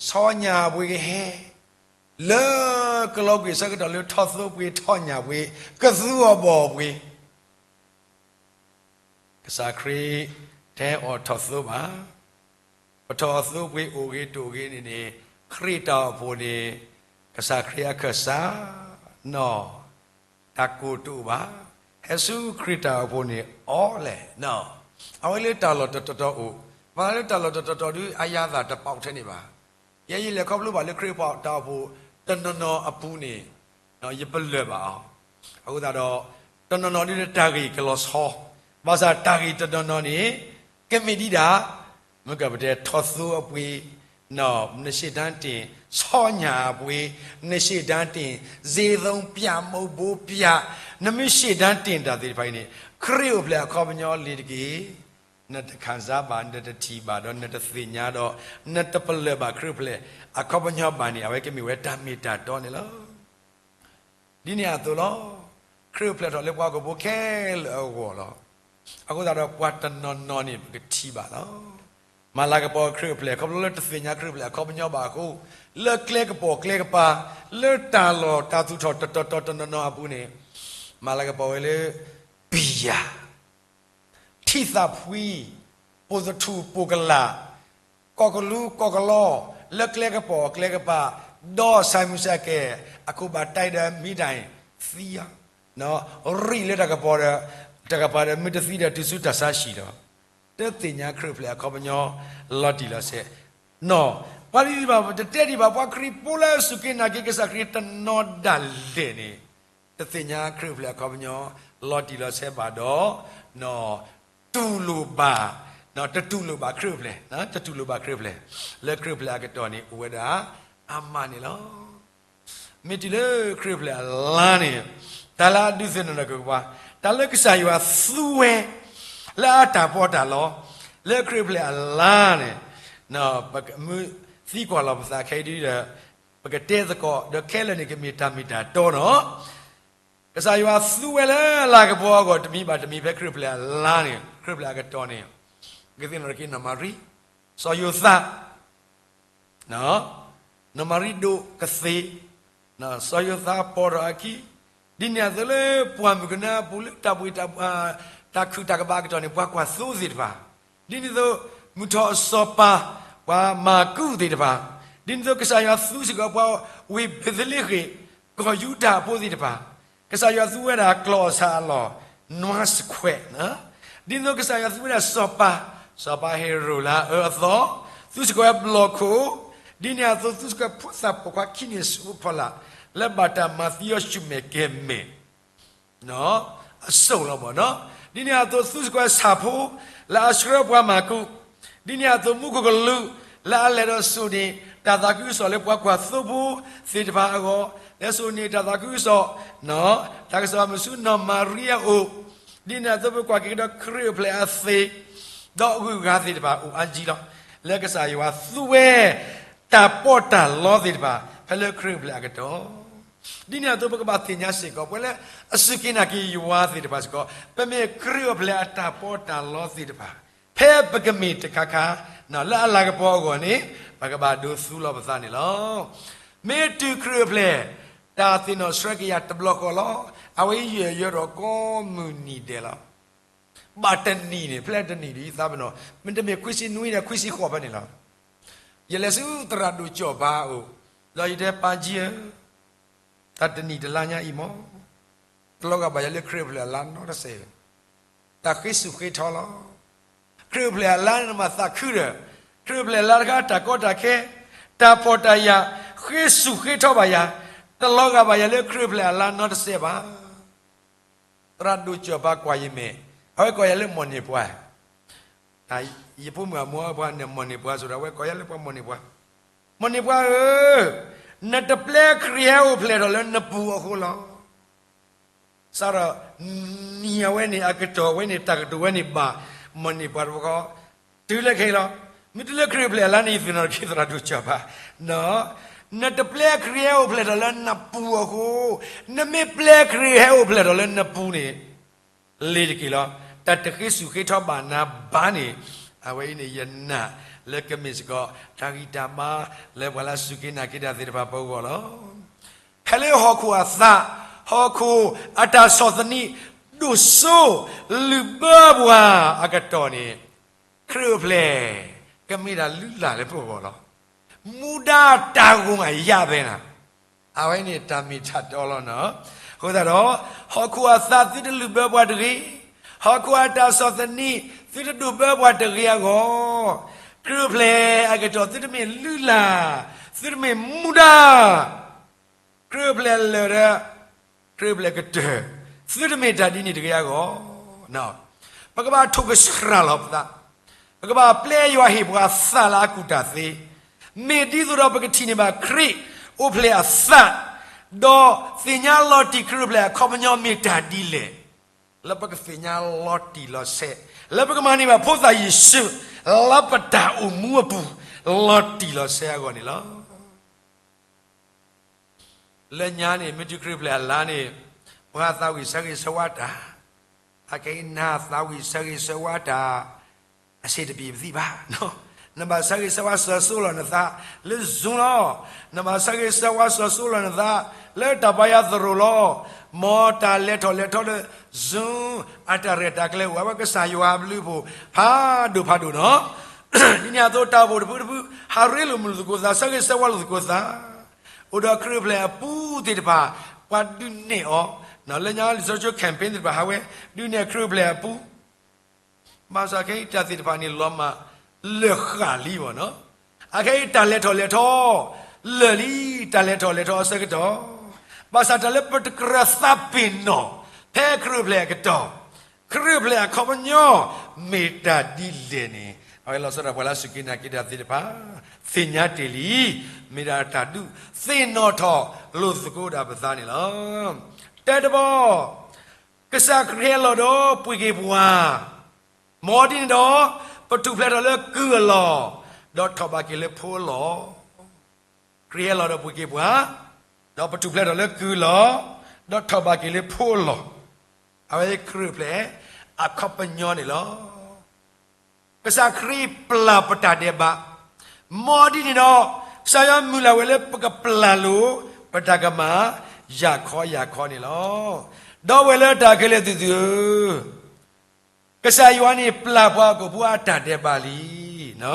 ဆီညၣ်ပှ့ၤကဟဲ, လၢကလီကွံာ်ဆၢကတီၢ်လၢထီၣ်သိပှ့ၤထီၣ်ညၣ်ပှ့ၤ ကသူအီၤဘီၣ်ပှ့ၤ ကစၢ်ခရံာ်တဟဲအိၣ်ထီၣ်သိဘၣ်. ပထီၣ်သိပှ့ၤအိၣ်ဂ့ၤတအိၣ်ဂ့ၤန့ၣ်န့ၣ် ခရံာ်တၢ်အိၣ်ဖှိၣ်န့ၣ် ကစၢ်ခရံာ်အခၢၣ်စးနီၢ် တၢ်ကိၢ်တအိၣ်ဘၣ်. ဟဲဆူခရံာ်တၢ်အိၣ်ဖှိၣ်န့ၣ် all in all, အဝဲလၢတၢ်လီၢ်တတီၤတီၤအိၣ်, ဘၣ်လၢတၢ်လီၢ်တတီၤတီၤဒုး အယၤသးတပာ်ထဲန့ၣ်ဘၣ်. ယဲယလဲၤခီဖျိဘၣ်လၢခရံာ်အိၣ်ဖှိၣ်တၢ်အိၣ်ဖှိၣ် တနီၤနီၤအပူၤန့ၣ် ယပလၢၢ်ဘၣ်အီၤ. အဃိသတးဒီး တနီၤနီၤဒုးတၢ်ဂ့ၢ်ကလီၤဆီ, ဘၣ်ဆၣ်တၢ်ဂ့ၢ်တနီၤနီၤန့ၣ် ကမ့ၢ်ဒ်ဒၣ် မ့ၢ်ကပတဲထီၣ်သိအပှ့ၤ, နရှေ့တန်းတင်, ဆီညၣ်အပှ့ၤ, နရှေ့တန်းတင်, ဈေးသုံးပြ, မုန့်ဘိပြ, နမ့ၢ်ရှေ့တန်းတင်တၢ်သ့ၣ်တဖၣ်အံၤန့ၣ် ခရံာ်အိၣ်ဖျဲၣ်အခီပညီလံတက့ၢ်. နတခံစားဘၣ်, နတထံၣ်ဘၣ်, ဒီးနတသ့ၣ်ညါဒီး နတပလၢၢ်ဘၣ်ခရံာ်အိၣ်ဖျဲၣ်အခီပညီဘၣ်န့ၣ် အဝဲကမ့ၢ်ဝဲတၢ်မ့ၢ်တၢ်တီန့ၣ်လီၤ. ဒ်န့ၣ်အသိးလီၤ. ခရံာ်အိၣ်ဖျဲၣ်ထီၣ်လၢပှၤဟီၣ်ခိၣ်ဖိခဲလၢာ်အဂီၢ်လီၤ. အဃိသတးဒီးပှၤတနီၤနီၤန့ၣ် ပကထံၣ်ဘၣ်လီၤ. မၤလၤကပီၤခရံာ်အိၣ်ဖျဲၣ် ခီဖျိလၢတသ့ၣ်ညါခရံာ်အိၣ်ဖျဲၣ်အခီပညီဘၣ်အဃိ, လၢကျဲကပီၤကျဲကပၤ, လၢတၢ်လီၢ်တၢ်သူၣ်ထီၣ်တတီၤတီၤတနီၤနီၤအပူၤန့ၣ်, မၤလၤကပီၤဝဲလၢ ဘံယၤ ထံသးဖှံ, ပိာ်သထူၣ်ပိာ်ကလာ်, ကီၢ်ကလူကီၢ်ကလီ, လၢကျဲကပီၤကျဲကပၤ, ဒီးဆၣ်မုၢ်ဆၣ်ကဲၣ်, အခိၣ်ဘၣ်တၢ်ဒီးမံတၢ်အံၤသံ, ရံၣ်လၢတၢ်ကပီၤဒီး, တၢ်ကပၤဒီးမ့ၢ်တသံဒီးတုၤဆူတၢ်ဆါဟံၣ်လီၤ. တသ့ၣ်ညါခရံာ်အိၣ်ဖျဲၣ်အခီပညီ လီၤတံၢ်လီၤဆဲး, ပှၤတဒ်ဘၣ် တတဲဒံးဘၣ် ပှၤခရံာ်ဖိလၢအစူၢ်က့ၤနာ်က့ၤကစၢ်ခရံာ်တနီၤဒၣ်လဲာ်န့ၣ် တသ့ၣ်ညါခရံာ်အိၣ်ဖျဲၣ်အခီပညီ လီၤတံၢ်လီၤဆဲးဘၣ်ဒီး, တူၢ်လိာ်ဘၣ်, တတူၢ်လိာ်ဘၣ်ခရံာ်အိၣ်ဖျဲၣ်, တတူၢ်လိာ်ဘၣ်ခရံာ်အိၣ်ဖျဲၣ်, လၢခရံာ်အိၣ်ဖျဲၣ်အကတီၢ်န့ၣ် အိၣ်ဝဲဒၣ်အါမးန့ၣ်လီၤ. မ့ၢ်တုၤလၢခရံာ်အိၣ်ဖျဲၣ်အလါန့ၣ်, တၢ်လၢအဒုးသ့ၣ်နီၣ်ထီၣ်က့ၤပှၤ, တၢ်လၢကစၢ်ယွၤသူဝဲ လၢအတၢ်ပီးတၢ်လီ, လၢခရံာ်အိၣ်ဖျဲၣ်အလါန့ၣ်, ပမ့ၢ်သံကွၢ်လီၤပသးခဲအံၤဒီး ပကတဲသကိး ဒီးခဲလၢာ်န့ၣ် ကမ့ၢ်တၢ်မ့ၢ်တၢ်တီနီၤ. ကစၢ်ယွၤသူဝဲလၢလၤကပီၤအဂီၢ် တမံၤဘၣ်တမံၤ ဖဲခရံာ်အိၣ်ဖျဲၣ်အလါန့ၣ်, ခရံာ်အိၣ်ဖျဲၣ်အကတီၢ်န့ၣ်, ကသ့ၣ်နီၣ်ထီၣ်က့ၤနီၢ်မၤရံ, စီၤယိၤသး နီၢ်မၤရံဒိၣ်ကသ့ၣ်, စီၤယိၤသးပိာ်ထီၣ်အခံ, ဒ်န့ၣ်အသိးလၢပှၢ်မုၢ်ကနၢအပူၤလၢတၢ်ဘှံး, တၢ်ခုၣ်တၢ်ကဘၣ်အကတီၢ်န့ၣ် ပှၤကွၢ်သိသ့ၣ်တဖၣ်, ဒ်န့ၣ်အသိး မုၢ်ထီၣ်စီၤပၤ, ပှၤမၢ်ကူးသ့ၣ်တဖၣ်, ဒ်န့ၣ်အသိး ကစၢ်ယွၤသူစ့ၢ်ကီးပှၤဝ့ၢ်ဘ့းသလ့ဃ့ၣ်, ကီၢ်ယူဒၤအဖိသ့ၣ်တဖၣ်, ကစၢ်ယွၤသူဝဲဒၣ်ကျီၢ်အဆၣ်အလီၢ်, နွါစခွဲး ဒ်န့ၣ်အသိး ကစၢ်ယွၤသူဝဲဒၣ်စီၤပၤ, စီၤပၤဟ့ၤရိာ်လၢအအၢအသီ, သူစ့ၢ်ကီးဝဲဘျီၣ်ခိၣ်, ဒ်န့ၣ်အသိး သူစ့ၢ်ကီးဖိသၣ်ပိာ်ခွါခံန့ၣ်ဆူအဖီလာ်, လၢဘၣ်တၢ်မၤသံအီၤဆူၣ်မဲာ်ကဲၤမဲာ် အစိၣ်လီၤဘၣ်နီၤ, ဒ်န့ၣ်အသိး သူစ့ၢ်ကီးဝဲဆၣ်ဖိ, လၢအဆှၢပှၤမၢ်ကူး, ဒ်န့ၣ်အသိး မူခိၣ်ကလူး, လၢအလဲၤဒီးစိာ်န့ၢ်တၢ်သးခုကစီၣ်လၢပှၤကွၢ်သိဖိသ့ၣ်တဖၣ်အဂီၢ်, လဲၤစိာ်န့ၢ်တၢ်သးခုကစီၣ်, တၢ်ကစီၣ်မုၢ်ဆူနီၢ်မၤရံအအိၣ်, ဒ်န့ၣ်အသိး ပကွၢ်က့ၤကဒီးခရံာ်အိၣ်ဖျဲၣ်အသ့ၣ်, ဒီးအဂုၤအဂၤသ့ၣ်တဖၣ်အိၣ်အါကံလီၤ, လၢကစၢ်ယွၤသူဝဲ တၢ်ပီးတၢ်လီသ့ၣ်တဖၣ် ဖဲလၢခရံာ်အိၣ်ဖျဲၣ်အကတီၢ် ဒ်န့ၣ်အသိး ပကဘၣ်သ့ၣ်ညါစ့ၢ်ကီး ပှၤလၢအစူၢ်က့ၤနာ်က့ၤယွၤသ့ၣ်တဖၣ်စ့ၢ်ကီး ပမ့ၢ်ခရံာ်အိၣ်ဖျဲၣ်အတၢ်ပီးတၢ်လီသ့ၣ်တဖၣ်, ဖဲပကမ့ၢ်တခါခါ လၢအလၤကပီၤအဂီၢ်န့ၣ် ပကဘၣ်ဒိးသူလီၤပသးန့ၣ်လီၤ. မ့ၢ်တုၤခရံာ်အိၣ်ဖျဲၣ် တၢ်သ့ၣ်နီၣ်ဆှၢက့ၤယၤတဘျီဃီလီၤ. အဝဲယဲၢ်ယၢၤဒီးကိးမုၢ်နံၤဒဲးလီၤ. ဘၣ်တနံၤန့ၣ် ဖဲတနံၤဒ်သးပနီၣ် မ့တမ့ၢ်ခွံဆံနွံဒီးခွံဆံဃိးဖဲန့ၣ်လီၤ. ယလဲၤဆူသရၣ်ဒိၣ်ကၠီၣ်ပၤအအိၣ်, ဒီးယတဲပၢ်ကၠံဧၢ, တၢ်တနံၣ်တလါညါအံၤမ့ၢ် တလီၤဂာ်ဘၣ်ယၤလၢခရံာ်အိၣ်ဖျဲၣ်အလါနီတစဲး, တၢ်ဃ့ဆူၣ်ဃ့ထီလီၤ. ခရံာ်အိၣ်ဖျဲၣ်အလါန့ၣ်မၤသးခုဒီး ခရံာ်အိၣ်ဖျဲၣ်အလါတခါ တၢ်ကီတၢ်ခဲ, တၢ်ဖှီၣ်တၢ်ယာ်, ဃ့ဆူၣ်ဃ့ထီဘၣ်ယၤ, တလီၤဂာ်ဘၣ်ယၤလၢခရံာ်အိၣ်ဖျဲၣ်အလါနီတစဲးဘၣ်. သရၣ်ဒိၣ်ကၠီၣ်ပၤကွၢ်ယမဲာ်, အဝဲကိးယၤလၢမိၢ်န့ၢ်ပှၤ, ယဖိမုၣ်အမိၢ်အပှၤန့ၣ်မိၢ်န့ၢ်ပှၤဆိဒီး အဝဲကိးယၤလၢပှၤမိၢ်န့ၢ်ပှၤ, မိၢ်န့ၢ်ပှၤဧၢ, နတပျဲခရံာ်ဟဲအိၣ်ဖျဲၣ်ထီၣ်လၢနပူၤအဃိလီၤ. စးထီၣ်နံၤအဝဲန့ၣ် အကတီၢ်ဝဲန့ၣ် တၢ်ကတိၤဝဲန့ၣ်ဘၣ် မိၢ်န့ၢ်ပှၤတဘျီဃီ, တုၤလၢခဲအံၤလီၤ. မ့ၢ်တုၤလၢခရံာ်အိၣ်ဖျဲၣ်အလါန့ၣ် ယသ့ၣ်နီၣ်ထီၣ်က့ၤသရၣ်ဒိၣ်ကၠီၣ်ပၤ, နတပျဲခရံာ်ဟဲအိၣ်ဖျဲၣ်ထီၣ်လၢနပူၤအဃိ, နမ့ၢ်ပျဲခရံာ်ဟဲအိၣ်ဖျဲၣ်ထီၣ်လၢနပူၤန့ၣ် လ့ၤတက့ၢ်လီၤ. တၢ်တဃ့ဆူၣ်ဃ့ထီဘၣ်နၤဘၣ်န့ၣ်, အဝဲအံၤန့ၣ် ယနာ်လၢကမ့ၢ်စ့ၢ်ကီး တၢ်ဂံၢ်တၢ်ဘါ လၢပှၤလၢအစူၢ်က့ၤနာ်က့ၤတၢ်သ့ၣ်တဖၣ်ပဂီၢ်လီၤ. ဖဲလၢဟီၣ်ခိၣ်အသး, ဟီၣ်ခိၣ်အတၢ်ဆီၣ်သနံး ဒိၣ်စိလုၣ်ဘၢပှၤအကတီၢ်န့ၣ်, ခရံာ်အိၣ်ဖျဲၣ် ကမ့ၢ်တၢ်လုၢ်လၢ်လၢပဂီၢ်လီၤ. မူဒါတၢ်ဂီၤအယၣ်ဖဲနၤ အဝဲန့ၣ်တၢ်မ့ၢ်တၢ်တီလီၤနီၤ. အဃိသတးဒီး ဟီၣ်ခိၣ်အသးသုတလုၢ်ဘၢပှၤတဂ့ၤ, ဟီၣ်ခိၣ်အတၢ်ဆီၣ်သနံး သုတဒိၣ်ဘၢပှၤတဂ့ၤအဂီၢ်, ခရံာ်အိၣ်ဖျဲၣ်အကတီၢ် သုတမ့ၢ်လုၢ်လၢ်, သုတမ့ၢ်မူဒါ, ခရံာ်အိၣ်ဖျဲၣ်လၢာ်ဒီး ခရံာ်အိၣ်ဖျဲၣ်ကတၢၢ်, သုတမ့ၢ်တၢ်ဒ်န့ၣ်တဂ့ၤအဂီၢ်, ပကဘၣ်ထိၣ်ကဆှၣ်လီၤပသး, ပ ပကဘၣ်ပျဲယွၤဟ့ၣ်ပှၤသးလၢအကူၣ်တၢ်သ့, မ့ၢ်ဒ်သိးဒီးပကထံၣ်န့ၢ်ဘၣ်ခရံာ်အိၣ်ဖျဲၣ်အသး, ဒီးသ့ၣ်ညါလီၤတံၢ်ခရံာ်အိၣ်ဖျဲၣ်အခီပညီမ့ၢ်တၢ်ဒ်လဲၣ်, လၢပကသ့ၣ်ညါလီၤတံၢ်လီၤဆဲး, လၢပကမၤန့ၢ်ဘၣ်ဖိသၣ်ယ့ၣ်ၡူး လၢပတၢ်အိၣ်မူအပူၤ လီၤတံၢ်လီၤဆဲးအဂီၢ်န့ၣ်လီၤ. လၢညါန့ၣ် မ့ၢ်တုၤခရံာ်အိၣ်ဖျဲၣ်အလါန့ၣ် ပှၤသးဝံၣ်ဆၢဂ့ၤဆၢဝါတၢ်, အခဲအံၤနသးဝံၣ်ဆၢဂ့ၤဆၢဝါတၢ် အဆ့တပံၤပသံၣ်ဘၣ်. နဘၣ်ဆၢဂ့ၤဆၢဝါစၢၤစိလီၤနသးလၢ Zoom လီၤ. နဘၣ်ဆၢဂ့ၤဆၢဝါစၢၤစိလီၤနသးလၢတၢ်ပာ်ယၤသရိာ်လီၤ. မ်တၢ်လဲၤထီၣ်လဲၤထီလၢ Zoom အတၢ်ရဲၣ်တၢ်ကျဲၤအိၣ် အဝဲကစၢ်ယွၤအဘျုးအဖှိၣ် ဖးဒိၣ်ဖးဒိၣ်နီၤ. ဒ်န့ၣ်အသိးတၢ်အိၣ်ဖှိၣ်တဖုတဖု ဟးရ့လိာ်မုာ်လိာ်သကိးသး ဆၢဂ့ၤဆၢဝါလိာ်သကိးသး, အိၣ်ဒီးခရံာ်အိၣ်ဖျဲၣ်အပူၤသ့ၣ်တဖၣ် ပှၤဒုးနဲၣ်အီၤ, လၢညါလံာ်စီဆှံ campaign သ့ၣ်တဖၣ် ဟးဝဲဒုးနဲၣ်ခရံာ်အိၣ်ဖျဲၣ်အပူၤ, ဘၣ်ဆၣ်ခဲအံၤတၢ်သ့ၣ်တဖၣ်န့ၣ်လီၤမၢ်လၢာ်ဃၣ်လံဘၣ်နီၤ. အခဲအံၤတၢ်လဲၤထီၣ်လဲၤထီ လၢာ်လံ, တၢ်လဲၤထီၣ်လဲၤထီအဆၢကတီၢ်, ဘၣ်ဆၣ်တၢ်လၢပတကြၢးသးပ့ၤနီၣ် ဖဲခရံာ်အိၣ်ဖျဲၣ်အကတီၢ်, ခရံာ်အိၣ်ဖျဲၣ်အခီပညီ မ့ၢ်တၢ်ဒ်လဲၣ်န့ၣ် အဝဲလီၤဆီဒၣ်တၢ်ပှၤလၢအစူၢ်က့ၤနာ်က့ၤတၢ်သ့ၣ်တဖၣ် သ့ၣ်ညါတ့ၢ်လံ, မ့ၢ်ဒၣ်တၢ်ဒုးသ့ၣ်နီၣ်ထီၣ်လိာ်သကိးဒၣ်ပသးန့ၣ်လီၤ. တၢတဘီ ကစၢ်ခရံာ်ဟဲလီၤဒီးပှ့ၤက့ၤပှၤ, မ်ဒ်န့ၣ်ဒီး ပထူၣ်ဖျဲးထီၣ်လၢကုၢ်အလီၢ်, ဒီးထီၣ်ဘးက့ၤလၢဖိအလီၢ်. ခရံာ်ဟဲလီၤဒီးပှ့ၤက့ၤပှၤ, ဒီးပထူၣ်ဖျဲးထီၣ်လၢကုၢ်အလီၢ်, ဒီးထီၣ်ဘးက့ၤလၢဖိအလီၢ်, အဝဲခရံာ်အိၣ်ဖျဲၣ်အခီပညီန့ၣ်လီၤ. ကစၢ်ခရံာ်ပျၢ်ပတၢ်ဒဲးဘး, မ်ဒ်န့ၣ်ဒီး ကစၢ်ယွၤမုၢ်လၢ်ဝဲလၢပကပျၢ်လိာ် ပတၢ်ကမၣ် ယၤခီယၤခီန့ၣ်လီၤ. ဒီးဝဲလၢတၢ်ခဲလၢာ်သ့ၣ်သုဧၢ, ကစၢ်ယွၤန့ၣ်ပျၢ်ပှၤဟီၣ်ခိၣ်ဖိအတၢ်ဒဲးဘးလံ.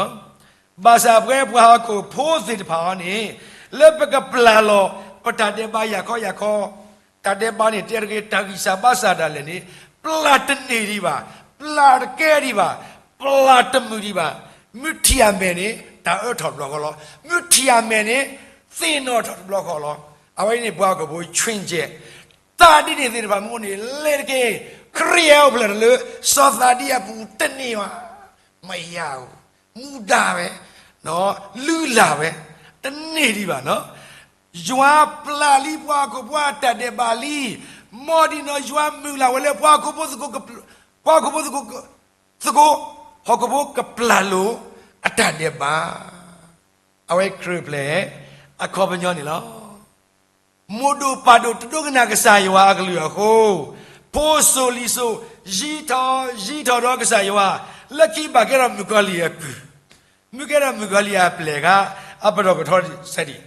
ဘၣ်ဆၣ်ပဝဲပှၤဟီၣ်ခိၣ်ဖိသ့ၣ်တဖၣ်အံၤန့ၣ် လၢပကပျၢ်လီၤ ပတၢ်ဒဲးဘးယၤခီယၤခီ, တၢ်ဒဲးဘးန့ၣ် တဲတဂ့ၤတၢ်ဂံၢ်စၢ်ဘါစၢ်ဒၣ်လဲာ်န့ၣ် ပျၢ်တန့ၢ်ဒံးဘၣ်, ပျၢ်တကဲဒံးဘၣ်, ပျၢ်တမုာ်ဒံးဘၣ်. မုၢ်ထံၣ်အမဲာ်န့ၣ် တၢ်အၢထီၣ်တဘျီဃီလီၤ. မုၢ်ထံၣ်အမဲာ်န့ၣ် သ့ၣ်နီၣ်ထီၣ်တဘျီဃီလီၤ. အဝဲအံၤန့ၣ် ပှၤဟီၣ်ခိၣ်ဖိ change သးဒ်န့ၣ်သ့ၣ်တဖၣ်မ့ၢ်အိၣ်န့ၣ် လဲၤတက့ၢ်. ခရံာ်ဟဲအိၣ်ဖျဲၣ်ထီၣ်လၢ စီၤသးဒံအပူၤတန့ၢ်ဘၣ်, မယၤဧိၤ, မူဒါဝဲ, လုၢ်လၢ်ဝဲ, တန့ၢ်ဒံးဘၣ်နီၤ. ယွၤပျၢ်လံပှၤဟီၣ်ခိၣ်ဖိအတၢ်ဒဲးဘးလံ. မ်ဒ်န့ၣ်ဒီးယွၤမုၢ်လၢ်ဝဲလၢ ပှၤဟီၣ်ခိၣ်ဖိသကိး, ပှၤဟီၣ်ခိၣ်ဖိသကိး, သကိး, ဟီၣ်ခိၣ်ဖိကပျၢ်လိာ်အတၢ်ဒဲးဘး အဝဲခရံာ်အိၣ်ဖျဲၣ်အခီပညီန့ၣ်လီၤ. မိၢ်ဒိၣ်ပၢ်ဒိၣ်တဒိကနၣ်ကစၢ်ယွၤအကလုၢ်အဃိ, ဖိစိၤလံၤစိၤ ယံာ်ထီၣ်ယံာ်ထီၣ်ဒီးကစၢ်ယွၤ, လၢခံဘၣ်ကဲထီၣ်မုၣ်ကီၤလံၢ်အကုၢ်, မ့ၢ်ကဲထီၣ်မုၣ်ကီၤလံၢ်အပျဲၢ်အခါ, အပတီၢ်ကထီစဲဒံး,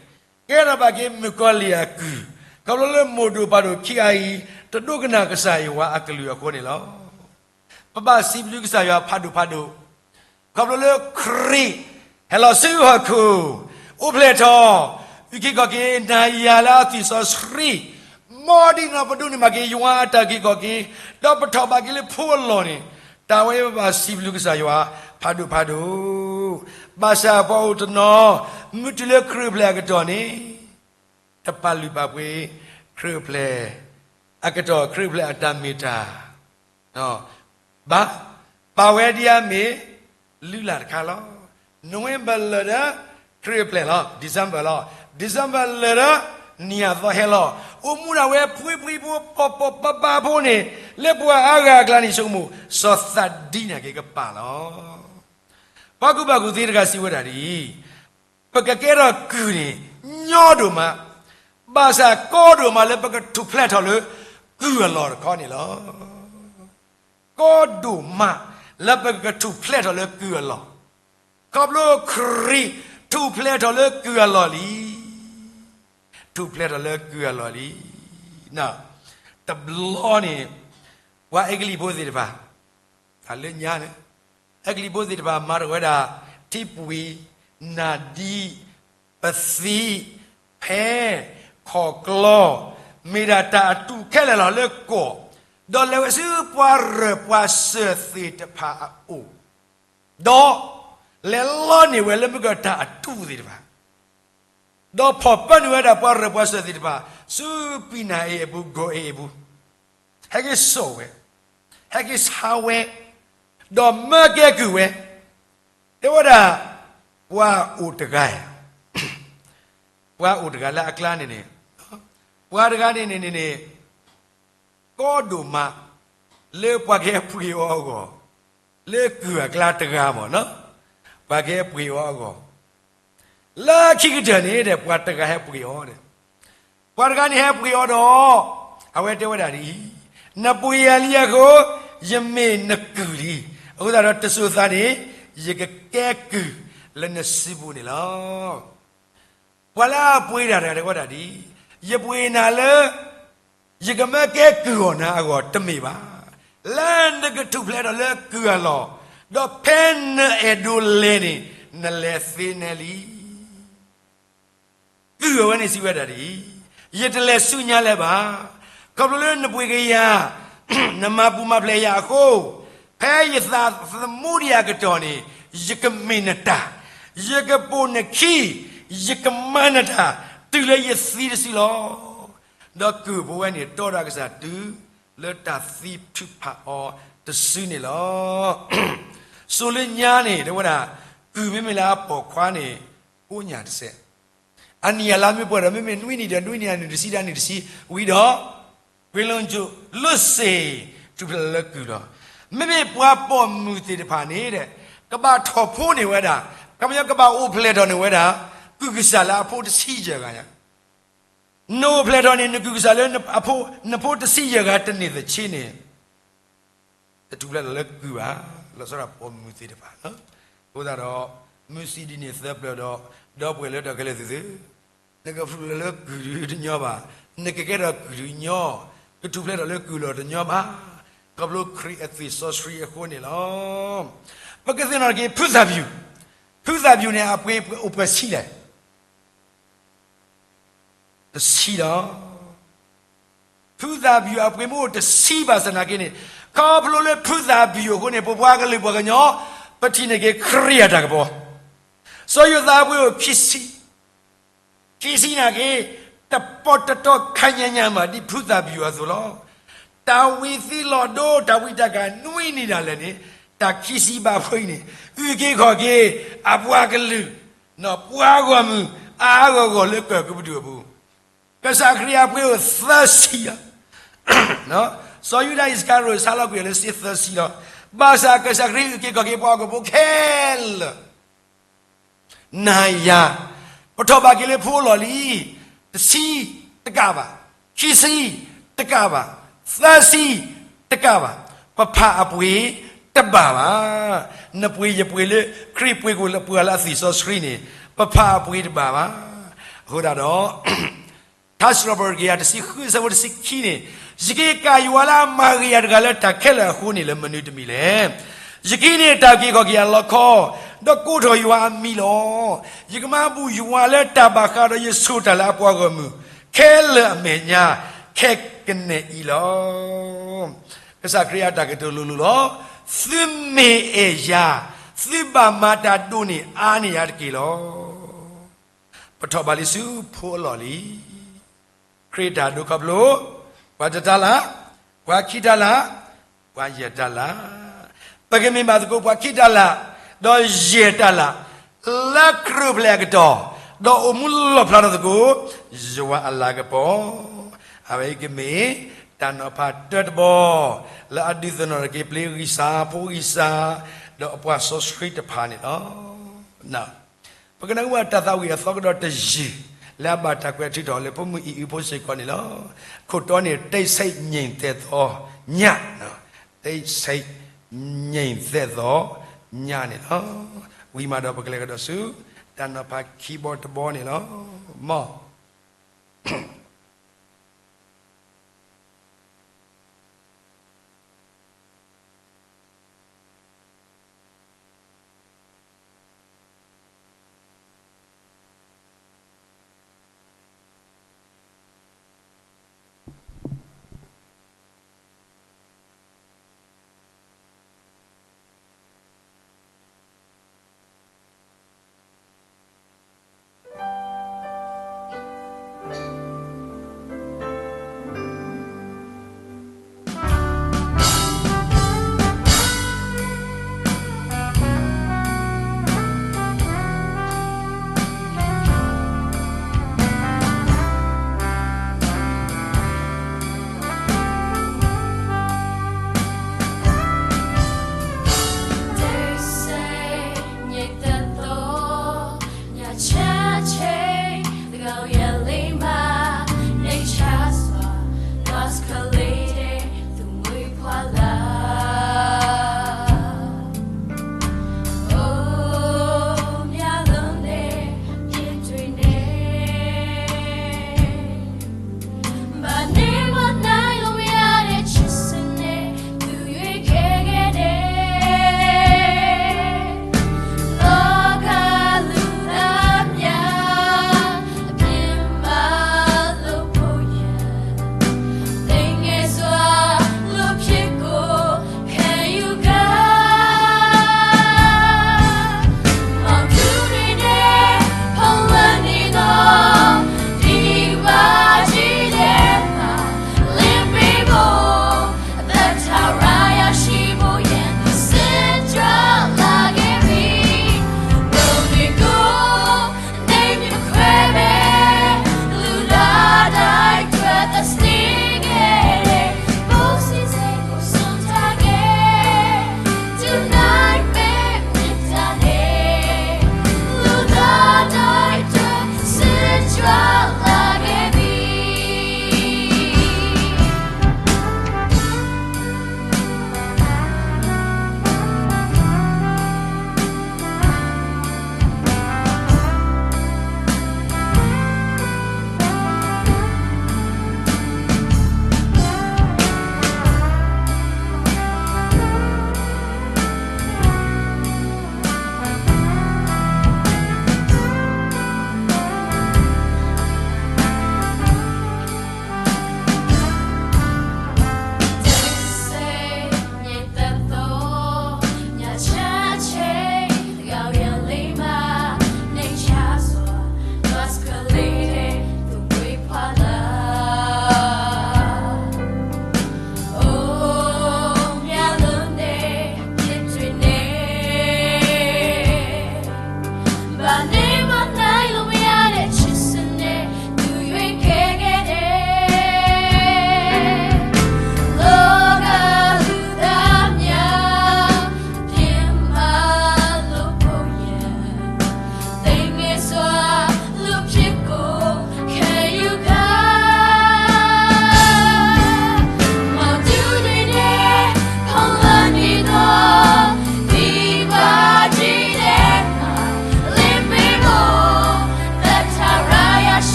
ကဲထီၣ်ဘၣ်က့ၤမုၣ်ကီၤလံၢ်အကုၢ်, ခီဖျိလၢမိၢ်ဒိၣ်ပၢ်ဒိၣ်ခံဂၤအံၤ တဒိကနၣ်ကစၢ်ယွၤအကလုၢ်အဃိန့ၣ်လီၤ. ပဘၣ်စံးဘျုးကစၢ်ယွၤဖးဒိၣ်ဖးဒိၣ်, ခီဖျိလၢခရံာ်ဟဲလီၤဆူဟီၣ်ခိၣ်, အိၣ်ဖျဲၣ်ထီၣ်, အုၣ်က့ၤခီၣ်က့ၤနၤယၤလၢအသွံၣ်စီဆှံ, မ်ဒ်န့ၣ်ဒီးပဒိးန့ၢ်ဘၣ်က့ၤယွၤအတၢ်အုၣ်က့ၤခီၣ်က့ၤ, ဒီးပထီၣ်ဘးက့ၤလၢဖိအလီၢ်န့ၣ်, တၢ်ဝဲအံၤပဘၣ်စံးဘျုးကစၢ်ယွၤဖးဒိၣ်ဖးဒိၣ်. ဘၣ်ဆၣ်ပှၤအိၣ်တနီၤ, မ့ၢ်တုၤလၢခရံာ်အိၣ်ဖျဲၣ်အကတီၢ်န့ၣ် တပာ်လုၢ်ပာ်ပှ့ၤခရံာ်အိၣ်ဖျဲၣ်အကတီၢ်, ခရံာ်အိၣ်ဖျဲၣ်အတၢ်မ့ၢ်တၢ်ဘၣ်, ပာ်ဝဲဒ်အမ့ၢ်လုၢ်လၢ်တခါလီၤ. November လၢာ်ဒီး ခရံာ်အိၣ်ဖျဲၣ်လီၤ, December လီၤ. December လၢာ်ဒီး နံၣ်အသီဟဲလီၤ. အိၣ်မူဒၣ်ဝဲဖှံဖှံဖိ ပိာ်ပိာ်ပၤပၤဖိန့ၣ်, လၢပှၤအါဂၤအကျါန့ၣ် ဆိကမိၣ် စီၤသးဒံန့ၣ်က့ၤကပာ်လီၤ. ပှၤကူၣ်ဘၣ်ကူၣ်သ့တဂၤစံးဝဲဒၣ်ဒ်အံၤ, ပကကဲထီၣ်ကုၢ်န့ၣ် ညီဒိၣ်မး, ဘၣ်ဆၣ်ကီဒိၣ်မးလၢပကထူၣ်ဖျဲးထီၣ်လၢကုၢ်အလီၢ်တခီန့ၣ်လီၤ. ကီဒိၣ်မးလၢပကထူၣ်ဖျဲးထီၣ်လၢကုၢ်အလီၢ်, ခီဖျိခရံာ်ထူၣ်ဖျဲးထီၣ်လၢကုၢ်အလီၢ်လံ. ထူၣ်ဖျဲးထီၣ်လၢကုၢ်အလီၢ်လံ. တဘျီန့ၣ် ပှၤအဲကလံးဖိသ့ၣ်တဖၣ်, တၢ်လၢညါန့ၣ်, အဲကလံးဖိသ့ၣ်တဖၣ် မၤထီၣ်ဝဲဒၣ် ထံပှံၤ, နၢ်ဒံ, ပသံ, ဖဲ, ခီၣ်ကျီ, မ့ၢ်ဒၣ်တၢ်အတူၢ်ခဲလၢာ်လီၤလၢကီၢ်, ဒီးလဲၤဝဲဆူပှၤရဲၣ်ပှၤစၢၤသ့ၣ်တဖၣ်အအိၣ်, ဒီးလဲၤလီန့ၢ်ဝဲလၢမုၢ်ကီၢ်တၢ်အတူၢ်သ့ၣ်တဖၣ် ဒီးဖီၣ်ပၢနုာ်ဝဲဒၣ်ပှၤရဲၣ်ပှၤစၢၤသ့ၣ်တဖၣ် ဆူပံၤနၢ်အ့အပူၤ ကီၢ်အ့အပူၤ, ဟဲက့ၤစိာ်ဝဲ, ဟဲက့ၤဆါဝဲ, ဒီးမၢကဲကုၢ်ဝဲ, တဲဝဲဒၣ်, ပှၤအိၣ်တဂၤ, ပှၤအိၣ်တဂၤလၢအကျါန့ၣ်န့ၣ်, ပှၤတဂၤန့ၣ်န့ၣ်န့ၣ်န့ၣ် ကီဒိၣ်မး လၢပှၤကဟဲပှ့ၤအီၤအဂီၢ်, လၢကုၢ်အကျါတဂၤမ့ၢ်နီၤ, ပှၤကဟဲပှ့ၤအီၤအဂီၢ်, လၢခံကတၢၢ်န့ၣ်ဒီး ပှၤတဂၤဟဲပှ့ၤအီၤဒီး, ပှၤတဂၤန့ၣ်ဟဲပှ့ၤအီၤဒီး, အဝဲတဲဝဲဒၣ်ဒ်အံၤ, နပှ့ၤယၤလံအဃိ, ယမ့ၢ်နကုၢ်လံ. အဃိသတးဒီးတစိၤသးန့ၣ်, ယကကဲကုၢ်လၢနစုပူၤန့ၣ်လီၤ. ပှၤလၢအပှ့ၤတၢ်တဂၤတဲဝဲဒၣ်ဒ်အံၤ, ယပှ့ၤနၤလၢ ယကမၢကဲကုၢ်အီၤနၤအဂီၢ်တမ့ၢ်ဘၣ်. လၢနကထူၣ်ဖျဲးထီၣ်လၢကုၢ်အလီၢ်, ဒီးဖဲနအဲၣ်ဒိးလဲၤန့ၣ်, နလဲၤသ့နဲလံ. ကုၢ်အဝဲန့ၣ်စံးဝဲဒၣ်ဒ်အံၤ, ယတလဲၤဆူညါလၢၤဘၣ်. ခီဖျိလၢနပှ့ၤက့ၤယၤ, နမၤပူၤမၤဖျဲးယၤအဃိ, ဖဲယသးသမူဒံးအကတီၢ်န့ၣ်, ယကမ့ၢ်နတၢ်, ယကပိာ်နခံ, ယကမၤနတၢ်, တုၤလၢယသံတစုလီၤ. ဒီးကုၢ်ဖိဝဲန့ၣ်တီဒီးအကစၢ်တုၤ လၢတၢ်သံထုးဖးအီၤတစုန့ၣ်လီၤ. စိၤလၢညါန့ၣ် တဲဝဲဒၣ်, ကုၢ်မ့မ့ၢ်လၢအပိာ်ခွါန့ၣ် ကိးညၣ်တစဲး, အနံၣ်အလါမ့ၢ်ပှဲၤဒီး မ့မ့ၢ်နွံနံၣ်ဒီး နွံနံၣ်အနံၣ်တဆံဒီး နံၣ်တဆံဝံၤဒီး ပှ့ၤလီၤကၠိ လိၤစ့ၢ် ထူၣ်ဖျဲးလၢကုၢ်လီၤ. မ့မ့ၢ်ပှၤပိာ်မုၣ်သ့ၣ်တဖၣ်န့ၣ်ဒီး ကဘၣ်ထီၣ်ဖိန့ၢ်ဝဲဒၣ်, ခီပညီကဘၣ်အိၣ်ဖျဲၣ်ထီၣ်န့ၢ်ဝဲဒၣ် ကုၢ်ကစၢ်လၢအဖိတဆံယဲၢ်ဂၤညါ. နအိၣ်ဖျဲၣ်ထီၣ်န့ၢ် နကုၢ်ကစၢ်လၢအဖိ, နဖိတဆံယဲၢ်ဂၤတန့ၢ်သဆ့န့ၣ် တထူၣ်ဖျဲးထီၣ်လၢကုၢ်ဘၣ်, လီၤဆီဒၣ်တၢ်ပိာ်မုၣ်သ့ၣ်တဖၣ်လီၤ. အဃိသတးဒီး မုၢ်ဆံးဒ်န့ၣ်သၢပျၢၤဒီး ဒီပုၢ်ဝဲၢ်လၢတၢ်ခဲလၢာ်သ့ၣ်ဧၢ, နကထူၣ်ဖျဲးထီၣ်လၢကုၢ်ဒုးတညီဘၣ်, နကကဲထီၣ်ကုၢ်ဒုးညီ, ကထူၣ်ဖျဲးထီၣ်လၢကုၢ်လီၢ်တညီဘၣ်, ခီဖျိခရံာ်အသွံၣ်စီဆှံအဃိန့ၣ်လီၤ. ပကသ့ၣ်နီၣ်ထီၣ်က့ၤ ဖုသၣ်ပျူၤ, ဖုသၣ်ပျူၤန့ၣ် အပှ့ၤအိၣ်ပှဲၤဆံလဲၣ် တဆံလီၤ. ဖုသၣ်ပျူၤအပှ့ၤမ့ၢ်အိၣ်တဆံဘၣ်ဆၣ်နာ်က့န့ၣ်, ခီဖျိလၢဖုသၣ်ပျူၤအဃိန့ၣ် ပပှၤကလုာ်ပှၤကညီ ပထံၣ်န့ၢ်က့ၤခရံာ်အတၢ်ကပီၤ, စီၤယိၤသးအပှ့ၤအိၣ်ခံဆံ, ခံဆံနာ်က့, တပီးတတီခါညါညါမး ဒ်ဖုသၣ်ပျူၤအသိးလီၤ. တၢ်ဝံသံလီၤဒိ တၢ်ဝံတၢ်ကၢ်နွံနံၣ်ဒၣ်လဲာ်န့ၣ်, တၢ်ခံဆံဘၣ်ဖှံန့ၣ်, အုၣ်က့ၤခီၣ်က့ၤ အပှၤကလုာ် ပှၤဂီၢ်မုၢ် အါအါဂီၢ်ဂီၢ်လၢကၢၢ်ကပဒုၣ်အပူၤ, ကစၢ်ခရံာ်အပှ့ၤအိၣ်သၢဆံလီၤ. စီၤယူဒၤအံၣ်စကၤရိၤဆါလီၤကွံာ်အီၤလၢစ့သၢဆံလီၤ. ဘၣ်ဆၣ်ကစၢ်ခရံာ်အုၣ်က့ၤခီၣ်က့ၤပှၤဟီၣ်ခိၣ်ဖိခဲလၢာ် နၤယၤ, ပထီၣ်ဘၣ်က့ၤလၢဖိအလီၢ်လံ, တဆံတကးဘၣ်, ခံဆံတကးဘၣ်, သၢဆံတကးဘၣ်, ပဖးအပှ့ၤတဘၣ်ဘၣ်. နပှ့ၤယပှ့ၤလၢ ခရံာ်ပှ့ၤက့ၤပှၤလၢအသွံၣ်စီဆှံန့ၣ်, ပဖးအပှ့ၤတဘၣ်ဘၣ်. အဃိသတးဒီး ထါစံးထီၣ်ပတြၢၤတကယၤတဆံဃု အဆၢဖိတဆံခံန့ၣ်, ယက့ၤကၣ်ယွၤလၢအမၤဂ့ၤယၤတဂၤလၢတၢ်ခဲလၢာ်အဃိန့ၣ် လၢမနုၤတမံၤလဲၣ်. ယကဟံးန့ၢ်တၢ်အုၣ်က့ၤခီၣ်က့ၤအလီခီ, ဒီးကိးထီၣ်ယွၤအမံၤလီၤ. ယကမၤဘူၣ်ယွၤလၢတၢ်ဘၣ်ဃးဒီးယစိၤတၢ်လၢအပှၤဂီၢ်မုၢ် ခဲလၢာ်အမဲာ်ညါ ခဲကနံၣ်အံၤလီၤ. ကစၢ်ခရံာ်အတၢ်ကတိၤလိၤလိၤလီၤ. သုမ့ၢ်အဲၣ်ယၤ, သုဘၣ်မၤတၢ်ဒိၣ်န့ၢ်အါန့ၢ်ယၤတက့ၢ်လီၤ. ပထီၣ်ဘၣ်လံဆူဖိအလီၢ်လံ. ခရံာ်တၢ်ဒိခီဖျိ ပှၤတတၤလၢ်, ပှၤခံတၤလၢ်, ပှၤယဲၢ်တၤလၢ်, ပကမ့ၢ်ဘၣ်သကိးပှၤခံတၤလၢ်, ဒီးယဲၢ်တၤလၢ်, လၢခရံာ်အိၣ်ဖျဲၣ်အကတီၢ်, ဒီးအိၣ်မူလီၣ်ဖျါထီၣ်သကိး ယွၤအလၤကပီၤ, အဝဲအံၤကမ့ၢ် တၢ်နီၤဖးတၢတဘီ လၢအဒုးသ့ၣ်နီၣ်ထီၣ်က့ၤပျ့ၤဂံၢ်စၢ် ဖိဂံၢ်စၢ် ဒီးအပှၤစီဆှံတဖၣ်န့ၣ်လီၤ. ပကနၢ်ဟူဘၣ်တၢ်သးဝံၣ်အသီကဒီးတယုၢ် လၢအဘၣ်တၢ်ကွဲးထုးထီၣ်လၢဖိမုၣ်အံၣ်အုဖိစ့ၢ်ကီးန့ၣ်လီၤ. ခိၣ်တီန့ၣ် တိတ်ဆိတ်ငြိမ်သက်သောည, တိတ်ဆိတ်ငြိမ်သက်သောည န့ၣ်လီၤ. ဝံၤမးဒီးပကလဲၤကဒီးဆူ တၢ်နီၤဖးခံဘီတဘီန့ၣ်လီၤ. မ်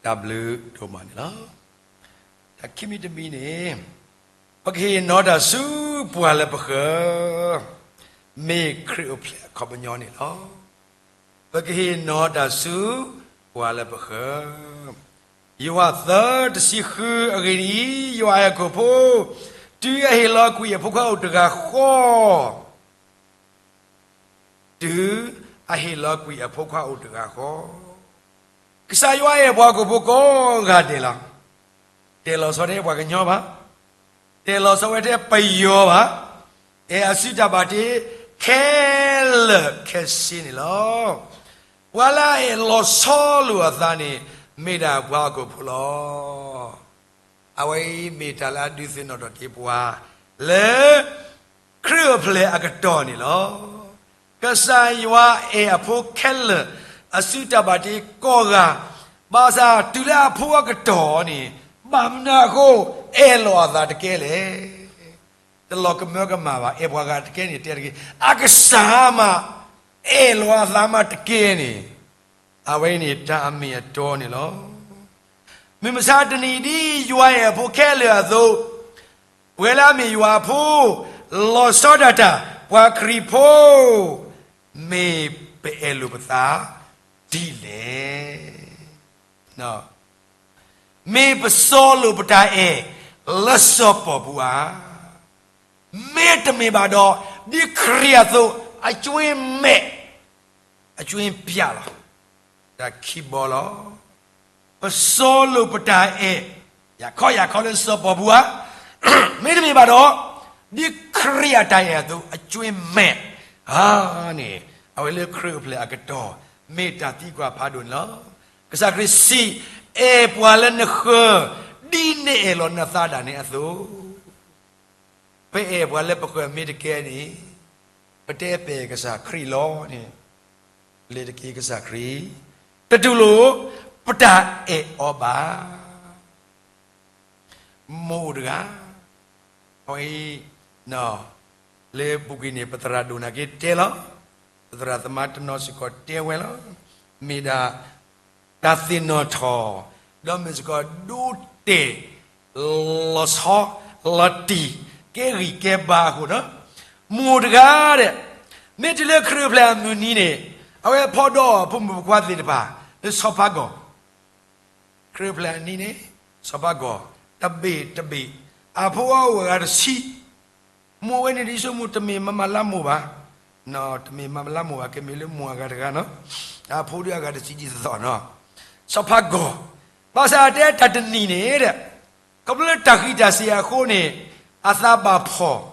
တၢ်ဘျုးဒိၣ်မးန့ၣ်လီၤ. တၢ်ခံမံၤတမံၤန့ၣ်, ပကဟ့ၣ်နီၤတၢ်ဆူပှၤလၢပဃၢၤ, မ့ၢ်ခရံာ်အိၣ်ဖျဲၣ်အခီပညီန့ၣ်လီၤ. ပကဟ့ၣ်နီၤတၢ်ဆူပှၤလၢပဃၢၤ. ယိၤဟၣ်သၢ တဆံဃု, အဂ့ၢ်ဒ်အံၤ, ယွၤအဲၣ်အခိၣ်ဖိ, တုၤအဟ့ၣ်လီၤကွံာ်အဖိခွါအိၣ်တဂၤဃီ တုၤအဟ့ၣ်လီၤကွံာ်အဖိခွါအိၣ်တဂၤဃီ. ကစၢ်ယွၤအဲၣ်ပှၤဟီၣ်ခိၣ်ဖိကိးဂၤဒဲးလီၤ. တအဲၣ်လီၤဆီထဲပှၤကညီဘၣ်, တအဲၣ်လီၤဆီဝဲထဲပယီၤဘၣ်, အဲၣ်အစုတၢ်ဘၣ်တ့ခဲလၢာ်ခဲဆ့န့ၣ်လီၤ. ပှၤလၢအအဲၣ်လီၤဆီလိာ်အသးန့ၣ် မ့ၢ်ဒၣ်ပှၤဟီၣ်ခိၣ်ဖိလီၤ. အဝဲအံၤမ့ၢ်တၢ်လၢအဒုးသ့ၣ်နီၣ်ထီၣ်က့ၤပှၤ လၢ ခရံာ်အိၣ်ဖျဲၣ်အကတီၢ်န့ၣ်လီၤ. ကစၢ်ယွၤအဲၣ်အဖိခဲလၢာ် အစုတၢ်ဘၣ်တ့ကိးဂၤ, ဘၣ်ဆၣ်တုၤလၢအဖိအကတီၢ်န့ၣ်, ဘၣ်မနုၤအဃိ အဲၣ်လီၤအသးတကဲလဲၣ်. တလီၤကမၢကမၣ်ဘၣ်, အဲၣ်ပှၤဂၤတကဲန့ၣ် တဲတဂ့ၤ, အကစၢ်မး အဲၣ်လီၤအသးမးတကဲန့ၣ်, အဝဲအံၤန့ၣ်တၢ်အမ့ၢ်အတီန့ၣ်လီၤ. မုၢ်မဆါတနံၤအံၤ ဒ်ယွၤအဲၣ်အဖိခဲလၢာ်အသိး, ပဝဲလၢအမ့ၢ်ယွၤအဖိ, လီၤဆီဒၣ်တၢ် ပှၤခရံာ်ဖိ, မ့ၢ်ပအဲၣ်လိာ်ပသးဒ်လဲၣ်. မ့ၢ်ပစီလိာ်ပတၢ်အဲၣ်လၢစီၤပီၤပူၤဧါ. မ့တမ့ၢ်ဘၣ်ဒီး, ဒ်ခရံာ်အသိး အကြွင်းမဲ့, အကြွင်းပျောက်လီၤ. တၢ်ခံဘီလီၤ. ပစီလိာ်ပတၢ်အဲၣ် ယၤခီယၤခီလၢစီၤပီၤပူၤဧါ. မ့တမ့ၢ်ဘၣ်ဒီး, ဒ်ခရံာ်အတၢ်အဲၣ်အသိး အကြွင်းမဲ့ဧါန့ၣ်, အဝဲလၢခရံာ်အိၣ်ဖျဲၣ်အကတီၢ် မ့ၢ်တၢ်သံကွၢ်ဖးဒိၣ်န့ၣ်လီၤ. ကစၢ်ခရံာ်စံး, အဲၣ်ပှၤလၢနဃၢၤ ဒ်နအဲၣ်လီၤနသးဒၣ်နဲအသိး. ပအဲၣ်ပှၤလၢပဃၢၤမ့ၢ်တကဲန့ၣ်, ပတဲပအဲၣ်ကစၢ်ခရံာ်လီၤန့ၣ်, လဲၤတက့ၢ်ကစၢ်ခရံာ်, တတူၢ်လိာ်ပတၢ်အဲၣ်အီၤဘၣ်. မိၢ်အိၣ်တဂၤ, အဝဲအံၤ လၢပူၤကွံာ်န့ၣ် ပသရၣ်ဒိၣ်နာ်က့တဲလီၤ, ပသရၣ်သမါတနီၤစ့ၢ်ကီးတဲဝဲလီၤ. မ့ၢ်ဒၣ် တၢ်သ့ၣ်နီၣ်ထီၣ်, ဒီးမ့ၢ်စ့ၢ်ကီးဒိတဲာ် လီၤဆီလီၤတံၢ် ကဲဂံၢ်ကဲဘါအဃိဒီး, မိၢ်တဂၤဒီး, မ့ၢ်တုၤလၢခရံာ်အိၣ်ဖျဲၣ်အမုၢ်နံၤန့ၣ်, အဝဲဖီၣ်ဒီးအဖိမုၣ်ဖိခွါသ့ၣ်တဖၣ် လၢဆီဖါကီၢ် ခရံာ်အိၣ်ဖျဲၣ်အနံၤန့ၣ်, ဆီဖါကီၢ်, တဘ့ၣ်တဘ့ၣ်, အဖိအိၣ်အဂၤတဆံ, မိၢ်ဝဲန့ၣ်ဒ်ဆိကမိၣ်တမ့ၢ်မၤမၤလါမိၢ်ဘၣ်, တမ့ၢ်မၤမၤလါမိၢ်ဘၣ် ကမ့ၢ်လၢမိၢ်အဂၤတဂၤနီၤ, အဖိဒုးအဂၤတဆံဒ်သိးသိးနီၤ, ဆီဖါကီၢ်, ဘၣ်ဆၣ်အတဲတၢ်တနံၤန့ၣ်ဒီး, ခီဖျိလၢတၢ်ဃံးတၢ်စ့ၤအဃိန့ၣ်, အသးဘၣ်ဖှီၣ်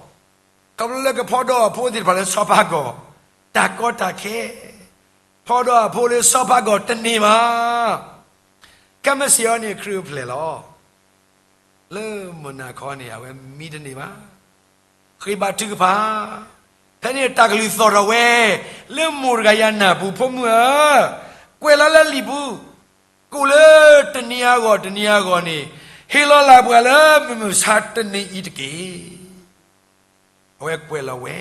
ခီဖျိလၢကဖီၣ်ဒီးအဖိသ့ၣ်တဖၣ်လၢဆီဖါကီၢ်, တၢ်ကီတၢ်ခဲ, ဖီၣ်ဒီးအဖိလၢဆီဖါကီၢ်တန့ၢ်ဘၣ်. ခဲမုၢ်ဆ့ၣ်အံၤန့ၣ် ခရံာ်အိၣ်ဖျဲၣ်လီၤ. လၢမုၢ်နၤခီန့ၣ် အဝဲမံတန့ၢ်ဘၣ်. ဃ့ဘါထုကဖၣ်, ဖဲန့ၣ်တၢ်ကလုၢ်သီၣ်ထီၣ်ဝဲ, လၢမိၢ်တဂၤယၤနၢ်ပူၤ ဖိမုၣ်ဧၢ, ကွဲးလီၤလၢလံာ်ပူၤ, ကိၣ်လၢတနံၤအဂီၢ်တနံၤအဂီၢ်န့ၣ်, ဟ့ၣ်လီၤလၢ်ပှၤလၢမုၢ်မဆါတနံၤအံၤတက့ၢ်. အဝဲကွဲးလီၤဝဲ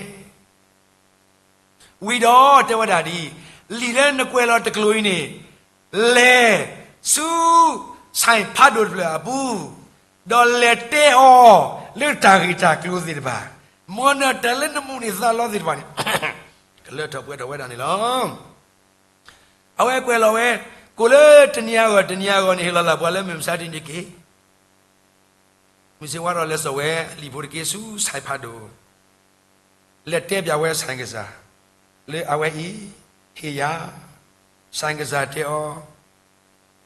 ဝံၤဒီးတဲဝဲဒၣ်ဒ်အံၤ, လံာ်လၢနကွဲးလီၤတကျိၤအံၤန့ၣ်, လဲၤဆူ ဆၣ်ဖးဒိၣ်တဖျၢၣ်အပူၤ, ဒီးလဲၤတဲအီၤလၢတၢ်ဂ့ၢ်တၢ်ကျိၤသ့ၣ်တဖၣ်, မ်နတၢ်လၢနမိၣ်န့ၢ်သးလီသ့ၣ်တဖၣ်န့ၣ်, ကလၢထီၣ်ပှဲၤထီၣ်ဝဲဒၣ်န့ၣ်လီၤ. အဝဲကွဲးလီၤဝဲ, ကိၣ်လၢတနံၤအဂီၢ်တနံၤအဂီၢ်န့ၣ် ဟ့ၣ်လီၤလၢ်ပှၤလၢမုၢ်မဆါတနံၤတက့ၢ်. မုၢ်ဆ့ၣ်ဝါထီၣ်လဲၤစိာ်ဝဲအလံာ်ဖိတက့ၢ်ဆူ ဆၣ်ဖးဒိၣ်, လဲၤတဲဘၣ်ဝဲဆၣ်ကစၢ်, လၢအဝဲအံၤ, ဟ့ၣ်ယၤ, ဆၣ်ကစၢ်တဲအီၤ,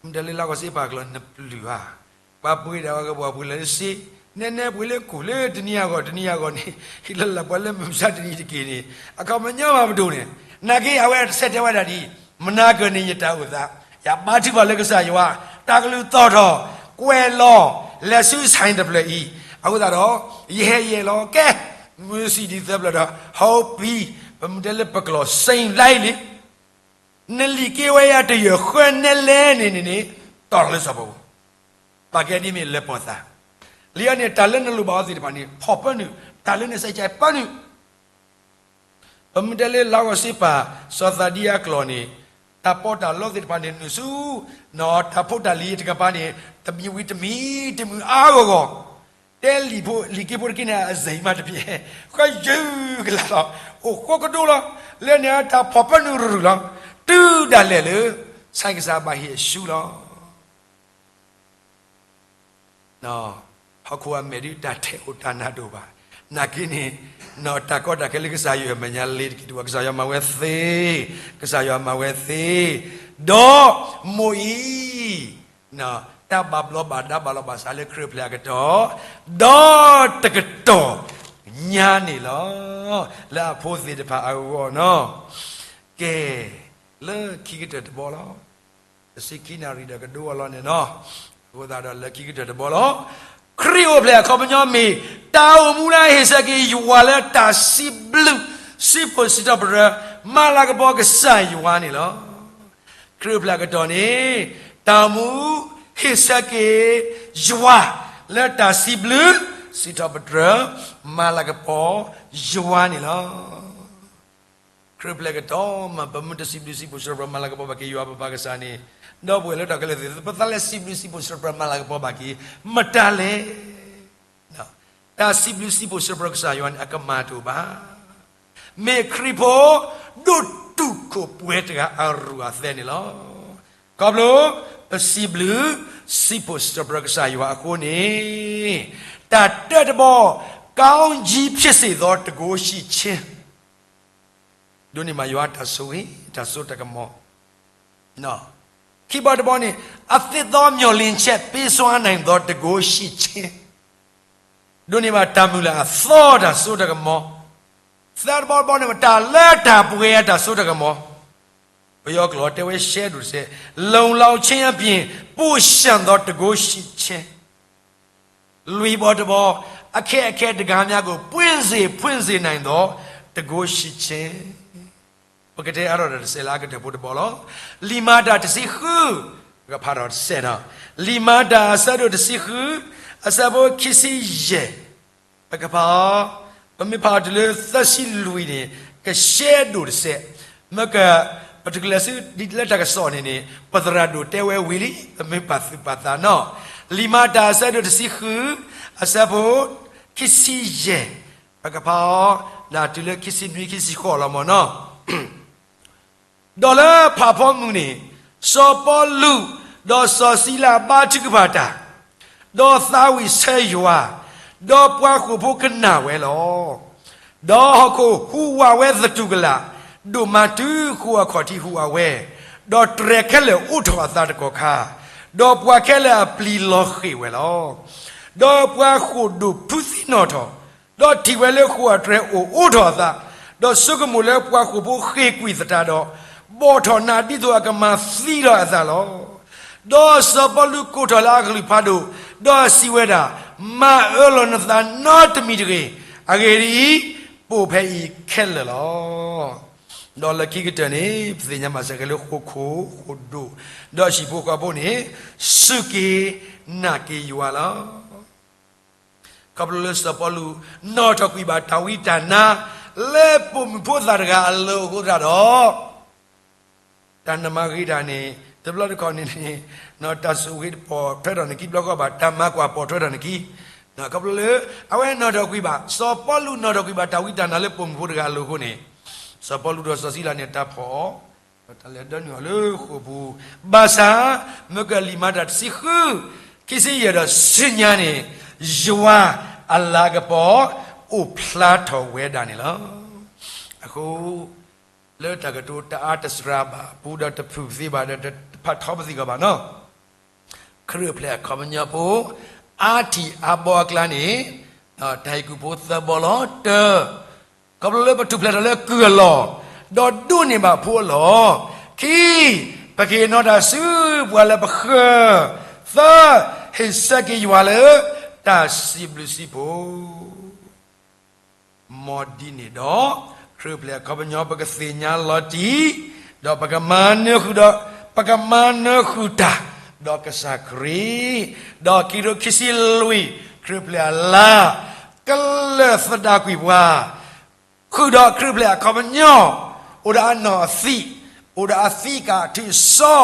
မ့ၢ်တဲလၢလါကီၢ်စ့ပာ်ကျီနပျုၢ်ဧါ, ပှၤပှ့ၤဒၣ်ဝဲကဘီပှ့ၤလၢစ့, နဲနဲပှ့ၤလၢကိၣ်လၢတနံၤအဂီၢ်တနံၤအဂီၢ်န့ၣ်, ဟ့ၣ်လီၤလၢ်ပှၤလၢမုၢ်မဆါတနံၤတက့ၢ်န့ၣ်, အခီပညီမၤပဒိၣ်န့ၣ်, နာ်က့အဝဲတဆဲးတဲဝဲဒၣ်ဒ်အံၤ, မနၤကၢၢ်န့ၣ်ယတၢ်အိၣ်သး, ယဘါထုကဖၣ်လၢကစၢ်ယွၤ, တၢ်ကလုၢ်သီၣ်ထီၣ်, ကွဲးလီၤ, လဲၤဆူဆၣ်တဖျၢၣ်အံၤ, အဃိသတးဒီး, ယဟဲယဲၢ်လီၤကဲ, မုၢ်ဆ့ၣ်ဒ်သၢဖျၢၣ်ဒီး, ဟီပံ, ပမ့ၢ်တဲလၢပကျိာ် စိန်လိုက်လံ နလံာ်က့ဝဲယၤတယၢၢ်ဃၢနဲလဲၣ်န့ၣ်န့ၣ်န့ၣ်, တီၢ်လီၤလၢစီၤပီၤပူၤ, ပာ်ကဲဒ်မ့ၢ်လၢပီၢ်သး, လံာ်အံၤန့ၣ် တၢ်လၢနလိၣ်ဘၣ်အီၤသ့ၣ်တဖၣ်န့ၣ် ဖီၣ်ပၢနုာ်, တၢ်လၢနစဲးကဲပၢနုာ်, ပမ့ၢ်တဲလၢလါကီၢ်စ့ပာ် စီၤသးဒံအကျိာ်န့ၣ်, တၢ်ပီးတၢ်လီသ့ၣ်တဖၣ်န့ၣ် နုာ်ဆူ တၢ်ဖိတၢ်လံၤတကပၤန့ၣ် တမံၤဝံၤတမံၤတမံၤအါဂီၢ်ဂီၢ်, တဲလံာ်ဖိလံာ်က့ဖိတက့ၢ်န့ၣ် အစံမးတပျဲၢ် ဃဲယုၢ်ကလးလီၤ, အိၣ်ဃိကဒိလီၤ, လၢန့ၣ်တၢ်ဖီၣ်ပၢနုာ်ရူၢ်လီၤ, တုၤဒၣ်လဲာ်လၢ ဆဲကစၢ်ဘၣ်ဟ့ၣ်အဆူလီၤ. ဟီၣ်ခိၣ်အမဲာ်ဒ်တၢ်ထဲးအိၣ်တၢ်နးတအိၣ်ဘၣ်. နာ်က့န့ၣ် တၢ်ကီတၢ်ခဲလၢကစၢ်ယွၤအမဲာ်ညါလ့ၤတက့ၢ်တဝၢ် ကစၢ်ယွၤမၤဝဲသ့, ကစၢ်ယွၤမၤဝဲသ့, ဒီးမိၢ်အံၤ တၢ်ဘၣ်ဘျီဘၣ်ဒါဘၣ်လီၤဘၣ်စးလၢခရံာ်အိၣ်ဖျဲၣ်အကတီၢ်, ဒီးတကတီၢ်ညါန့ၣ်လီၤ. လၢအဖိသ့ၣ်တဖၣ်အဂီၢ်နီၤ, ကဲ, လၢခံကတၢၢ်တဘီလီၤ. တဆံခံနၣ်ရံၣ်ဒီးကဒိအလီၢ်န့ၣ်နီၤ, အဃိသတးဒီးလၢခံကတၢၢ်တဘီလီၤ. ခရံာ်အိၣ်ဖျဲၣ်အခီပညီမ့ၢ် တၢ်အိၣ်မူလၢအဟ့ၣ်ဆၢက့ၤယွၤလၢတၢ်စံးဘျုး စံးဖှိၣ်စံးထီၣ်ပတြၢၤ မၤလၤကပီၤကစၢ်ယွၤန့ၣ်လီၤ. ခရံာ်အိၣ်ဖျဲၣ်အကတီၢ်န့ၣ် တၢ်အိၣ်မူဟ့ၣ်ဆၢက့ၤယွၤ လၢတၢ်စံးဘျုး စံးထီၣ်ပတြၢၤ မၤလၤကပီၤယွၤန့ၣ်လီၤ. ခရံာ်အိၣ်ဖျဲၣ်အကတီၢ်မး ပမ့ၢ်တစံးဘျုးစံးဖှိၣ်စံးထီၣ်ပတြၢၤမၤလၤကပီၤဘၣ်က့ၤယွၤပပၢ်ကစၢ်န့ၣ်, ဒီပုၢ်ဝဲၢ်လၢထီၣ်ကလဲာ်သ့ၣ် ပသးလဲၤစံးဘျုးစံးဖှိၣ်စံးထီၣ်ပတြၢၤမၤလၤကပီၤဘၣ်က့ၤ မတၤလဲၣ်. တၢ်စံးဘျုးစံးဖှိၣ်စံးထီၣ်ပတြၢၤကစၢ်ယွၤန့ၣ် အကမၢ်တအိၣ်ဘၣ်. မ့ၢ်ခရံာ်ဖိ ဒိၣ်တုာ်ခိၣ်ပှဲၤတဂၤအရူၢ်အသဲန့ၣ်လီၤ. ခီဖျိ ပစံးဘျုး စံးဖှိၣ်စံးထီၣ်ပတြၢၤကစၢ်ယွၤအဃိန့ၣ်, တၢ်တၢတဘီ ကောင်းကြီးဖြစ်စေသော တန်ခိုးရှိခြင်း ဒိးန့ၢ်ဘၣ်ယွၤတၢ်ဆိၣ်ဂ့ၤ တၢ်စိတၢ်ကမီၤ, ခံဘီတဘီန့ၣ် အသစ်သောမျှော်လင့်ချက် ပေးစွမ်းနိုင်သော တန်ခိုးရှိခြင်း ဒိးန့ၢ်ဘၣ်တၢ်မုၢ်လၢ်အသီတၢ်စိတၢ်ကမီၤ, သၢတဘီတဘီန့ၣ် တၢ်လၢတၢ်ပှဲၤအတၢ်စိတၢ်ကမီၤ, ပယီၤကျိာ်တဲဝဲရှဲဒိၣ်တစဲး, လုံလောက်ခြင်းအပြင် ပိုလျှံသော တန်ခိုးရှိခြင်း လွံၢ်ဘီတဘီ, အခက်အခဲတကမၣ်ကို ပွင့်စေဖွင့်စေနိုင်သော တန်ခိုးရှိခြင်း, ပကတဲအါထီၣ်တၢ်တစဲးလၢအကတၢၢ်ဖိတဘီလီၤ. လံာ်မၤတၢ်တဆံဃု, ပကဖးထီၣ်တစဲးနီၤ, လံာ်မၤတၢ်အဆၢဒိၣ်တဆံဃု, အဆၢဖိခံဆံယဲၢ်, ပကဖးအီၤ, ပမ့ၢ်ဖးအီၤတုၤလၢသၢဆံလွံၢ်န့ၣ် ကရှဲဒိၣ်တစဲး, မ့ၢ်က ပတချုးလဲၤဆူဒ်လၢတၢ်ကစီၣ်န့ၣ်န့ၣ် ပသရၣ်ဒိၣ်တဲဝဲဝံၤလံ ပမ့ၢ်ပာ်သူၣ်ပာ်သးနီၤ, လံာ်မၤတၢ်အဆၢဒိၣ်တဆံဃု, အဆၢဖိ ခံဆံယဲၢ်, ပကဖးအီၤ ဒၣ်တုၤလၢခံဆံနွံ ခံဆံဃိးလီၤမ့ၢ်နီၤ. ဒီးလၢဖးဖီမုၢ်န့ၣ် စီၤပီလူး ဒီးစီၤစံလၤဘါထုကဖၣ်တၢ်, ဒီးသးဝံၣ်ဆၢယွၤ, ဒီးပှၤဃိာ်ဖိကနၣ်ဝဲလီၤ. ဒီးဟီၣ်ခိၣ်ဟူးဝးဝဲသတူၢ်ကလာ်, ဒိၣ်မးတုၤဃိာ်အခီၣ်ထံးဟူးဝးဝဲ, ဒီးတြဲၤခဲလၢာ်အိးထီၣ်အသးတကီၢ်ခါ, ဒီးပှၤခဲလၢာ်အပျံၤလီၤဃ့ၢ်ဝဲလီၤ. ဒီးပှၤဃိာ်ဒိၣ်ဖုသံနီၣ်ထီၣ်, ဒီးထံၣ်ဝဲလၢဃိာ်အတြဲၤအိၣ်အိးထီၣ်အသး, ဒီးဆိကမိၣ်လၢပှၤဃိာ်ဖိဃ့ၢ်ကွံာ်သတးဒီး, ဘီၣ်ထီၣ်နးဒ်သိးအကမၤသံလီၤအသးလီၤ. ဒီးစီၤပီလူးကိးထီၣ်လၢအကလုၢ်ဖးဒိၣ်, ဒီးစံးဝဲဒၣ်, မၤအၢလီၤနသးနီတမံၤတဂ့ၤ, အဂ့ၢ်ဒ်အံၤ, ပိာ်ဖဲအံၤခဲလၢာ်လီၤ. ဒီးလၢခံကတၢၢ်န့ၣ် ပသ့ၣ်ညါမးစ့ၢ်ကီးလၢဃိာ်ခိၣ်, ဃိာ်ဒိၣ်, ဒီးဟံၣ်ဖိဃီဖိန့ၣ် စူၢ်က့ၤနာ်က့ၤယွၤလီၤ. ခီဖျိလၢစီၤပီလူး နီၣ်ထီၣ်ကွံာ်ဘၣ်တၢ်ဝံတၢ်နါ လၢပိာ်မုၣ်ဖိသၣ်တဂၤအလိၤအဃိသတးဒီး တၢ်နမၤဂ့ၤတၢ်န့ၣ် တဘျီတခီၣ်န့ၣ်န့ၣ် တၢ်ဆိၣ်ဂ့ၤတပိာ်ထွဲထီၣ်န့ၢ်ခံဘျီဃီဘၣ် တၢ်မၤကွၢ်ပိာ်ထွဲထီၣ်န့ၢ်ခံ, ခီဖျိလၢ အဝဲနီၣ်ထီၣ်ကွံာ်ဘၣ် စီၤပီလူးနီၣ်ထီၣ်ကွံာ်ဘၣ်တၢ်ဝံတၢ်နါလၢပိာ်မုၣ်ဖိတဂၤအလိၤအဃိန့ၣ် စီၤပီလူးဒီးစီၤစံလၤန့ၣ် တၢ်ဖီၣ်အီၤ ဒီးတၢ်လဲၤဒၢနုာ်အီၤလၢဃိာ်ပူၤ, ဘၣ်ဆၣ် မ့ၢ်ကလံာ်မၤတၢ်တဆံဃု ခံဆံယဲၢ်ဒီးဆူညါန့ၣ် ယွၤအလၤကပီၤ အိၣ်ဖျါထီၣ်ဝဲဒၣ်န့ၣ်လီၤ. အဃိ လၢတၢ်ကတိၤတအါတစှၤဘၣ်အပူၤဒီးတဖုၣ်သ့ဘၣ်ဒီးတဖးထီပသံၣ်ကီးဘၣ်နီၤ ခရံာ်အိၣ်ဖျဲၣ်အခီပညီဖိ အါထံၣ်အါဘီအကျါန့ၣ် တၢ်ဟ့ၣ်ကူၣ်ဖိသၢဘီလီၤ. တၢ, ခီဖျိလၢပထူၣ်ဖျဲးထီၣ်လၢကုၢ်အလီၢ်, ဒီးဒိးန့ၢ်ဘၣ်ဖိအလီၢ်. ခံ, ပကဟ့ၣ်နီၤတၢ်ဆူပှၤလၢပဃၢၤ. သၢ, ဟ့ၣ်ဆၢက့ၤယွၤလၢတၢ်စံးဘျုးစံးဖှိၣ် မ်ဒ်န့ၣ်ဒီး ခရံာ်အိၣ်ဖျဲၣ်အခီပညီ ပကသ့ၣ်ညါလီၤတံၢ်, ဒီးပကမၤနၢၤဃုာ်ဒီး ပကမၤနၢၤဃုာ်တၢ် ဒီးကစၢ်ခရံာ်, ဒီးခံကထိခံဆံလွံၢ် ခရံာ်အိၣ်ဖျဲၣ်အလါ ကလၢာ်သဒၣ်ကွံာ်ပှၤ ဃုာ်ဒီးခရံာ်အိၣ်ဖျဲၣ်အခီပညီ အိၣ်ဒီးအနီၢ်အသံး အိၣ်ဒီးအသံကးအထုးအစီ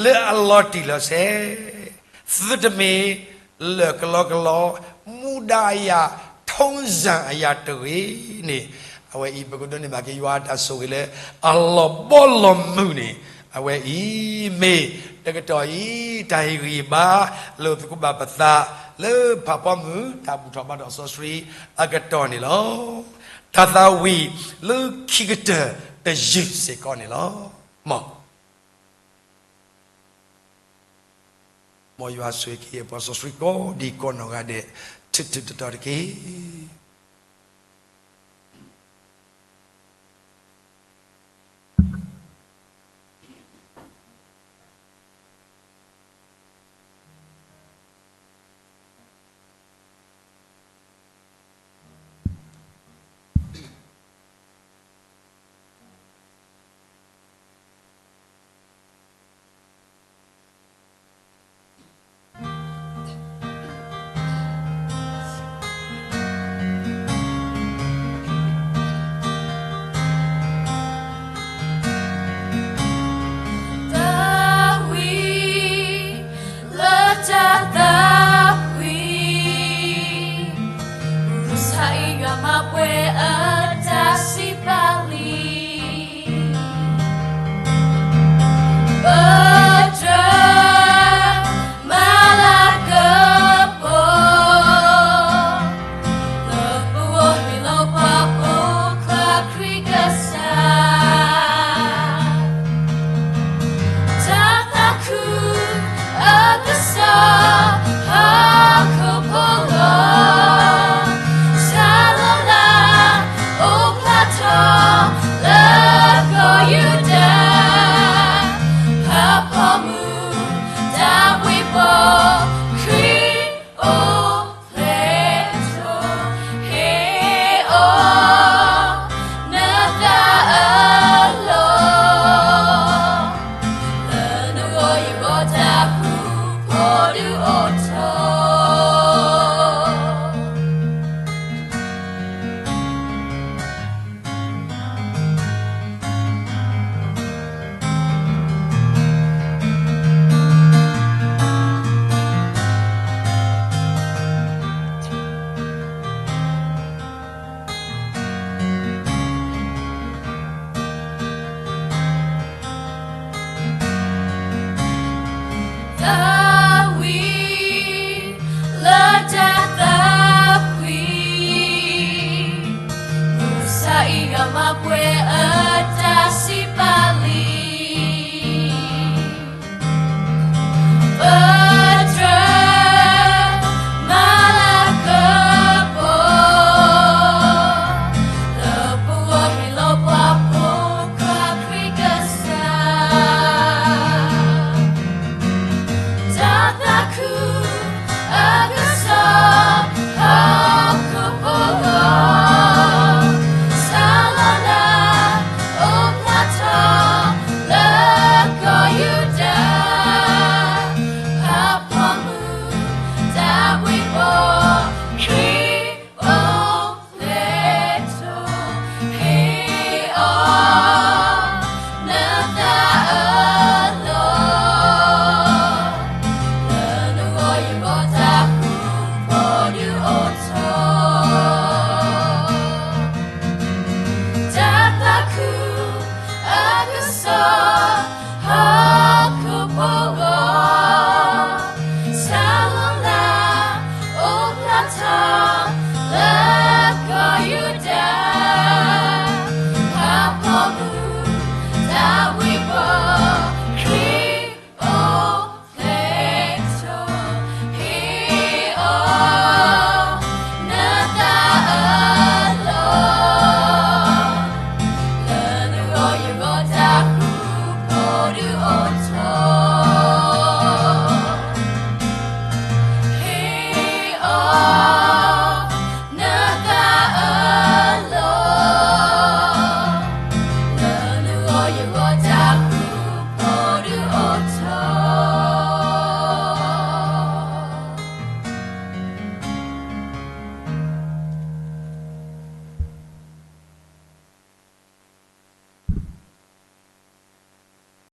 လၢအလီၤတံၢ်လီၤဆဲး, သုတမ့ၢ်လၢၢ်ကလီကလီ, မူဒါအယၤ, ထုံးစံအယၤတဂ့ၤန့ၣ်, အဝဲအံၤ ပကဒိးန့ၢ်ဘၣ်က့ၤယွၤအတၢ်ဆိၣ်ဂ့ၤလၢအလီၤဘီလီၤမုၢ်န့ၣ်, အဝဲအံၤမ့ၢ်တကတီၢ်အံၤ တၢ်ဟ့ၣ်ဂံၢ်ဟ့ၣ်ဘါလၢသကိးဘၣ်ပသးလၢဖးဖီမုၢ် တၢ်ဘူၣ်ထီၣ်ဘါထီၣ်စီဆှံအကတီၢ်န့ၣ်လီၤ. တၢ်သးဝံၣ်လၢခံကတၢၢ်တယုၢ်စ့ၢ်ကီးန့ၣ်လီၤ. မ်ယွၤဆိၣ်ဂ့ၤက့ၤပှၤစီဆှံကိးဒံကိးနီၢ်ဂၤဒဲး ထူးထူးတီၤတီၤတက့ၢ်. လၢတၢ်သးဝံၣ်, မုၢ်ဆါအံၤဂၤမၤပှဲၤအတၢ်စံးပာ်လံ, ပတြၢၤမၤလၤကပီၤ, လၢပဂီၢ်ဟ့ၣ်လီၤပှၤပိာ်ခွါခရံာ်ကစၢ် တၢ်သးခုအကစီၣ် ဟီၣ်ခိၣ်ဖိလီၤ. တၢ်လီၤလးအိၣ်ဖျါထီၣ်လၢကီၢ်ယူဒၤ, ဖးဖီမုၢ်တၢ်ဘှံးဘီၣ် ခရံာ်အိၣ်ဖျဲၣ်ထီၣ် ဟ့ၣ်အီၤနသးအလီၢ်, လၢနဂီၢ်ယဂီၢ်တၢ်ဃူဖိဒုးအိၣ်ထီၣ်. သးဝံၣ်လၢတၢ်သးဝံၣ်, မုၢ်ဆါအံၤဂၤမၤပှဲၤ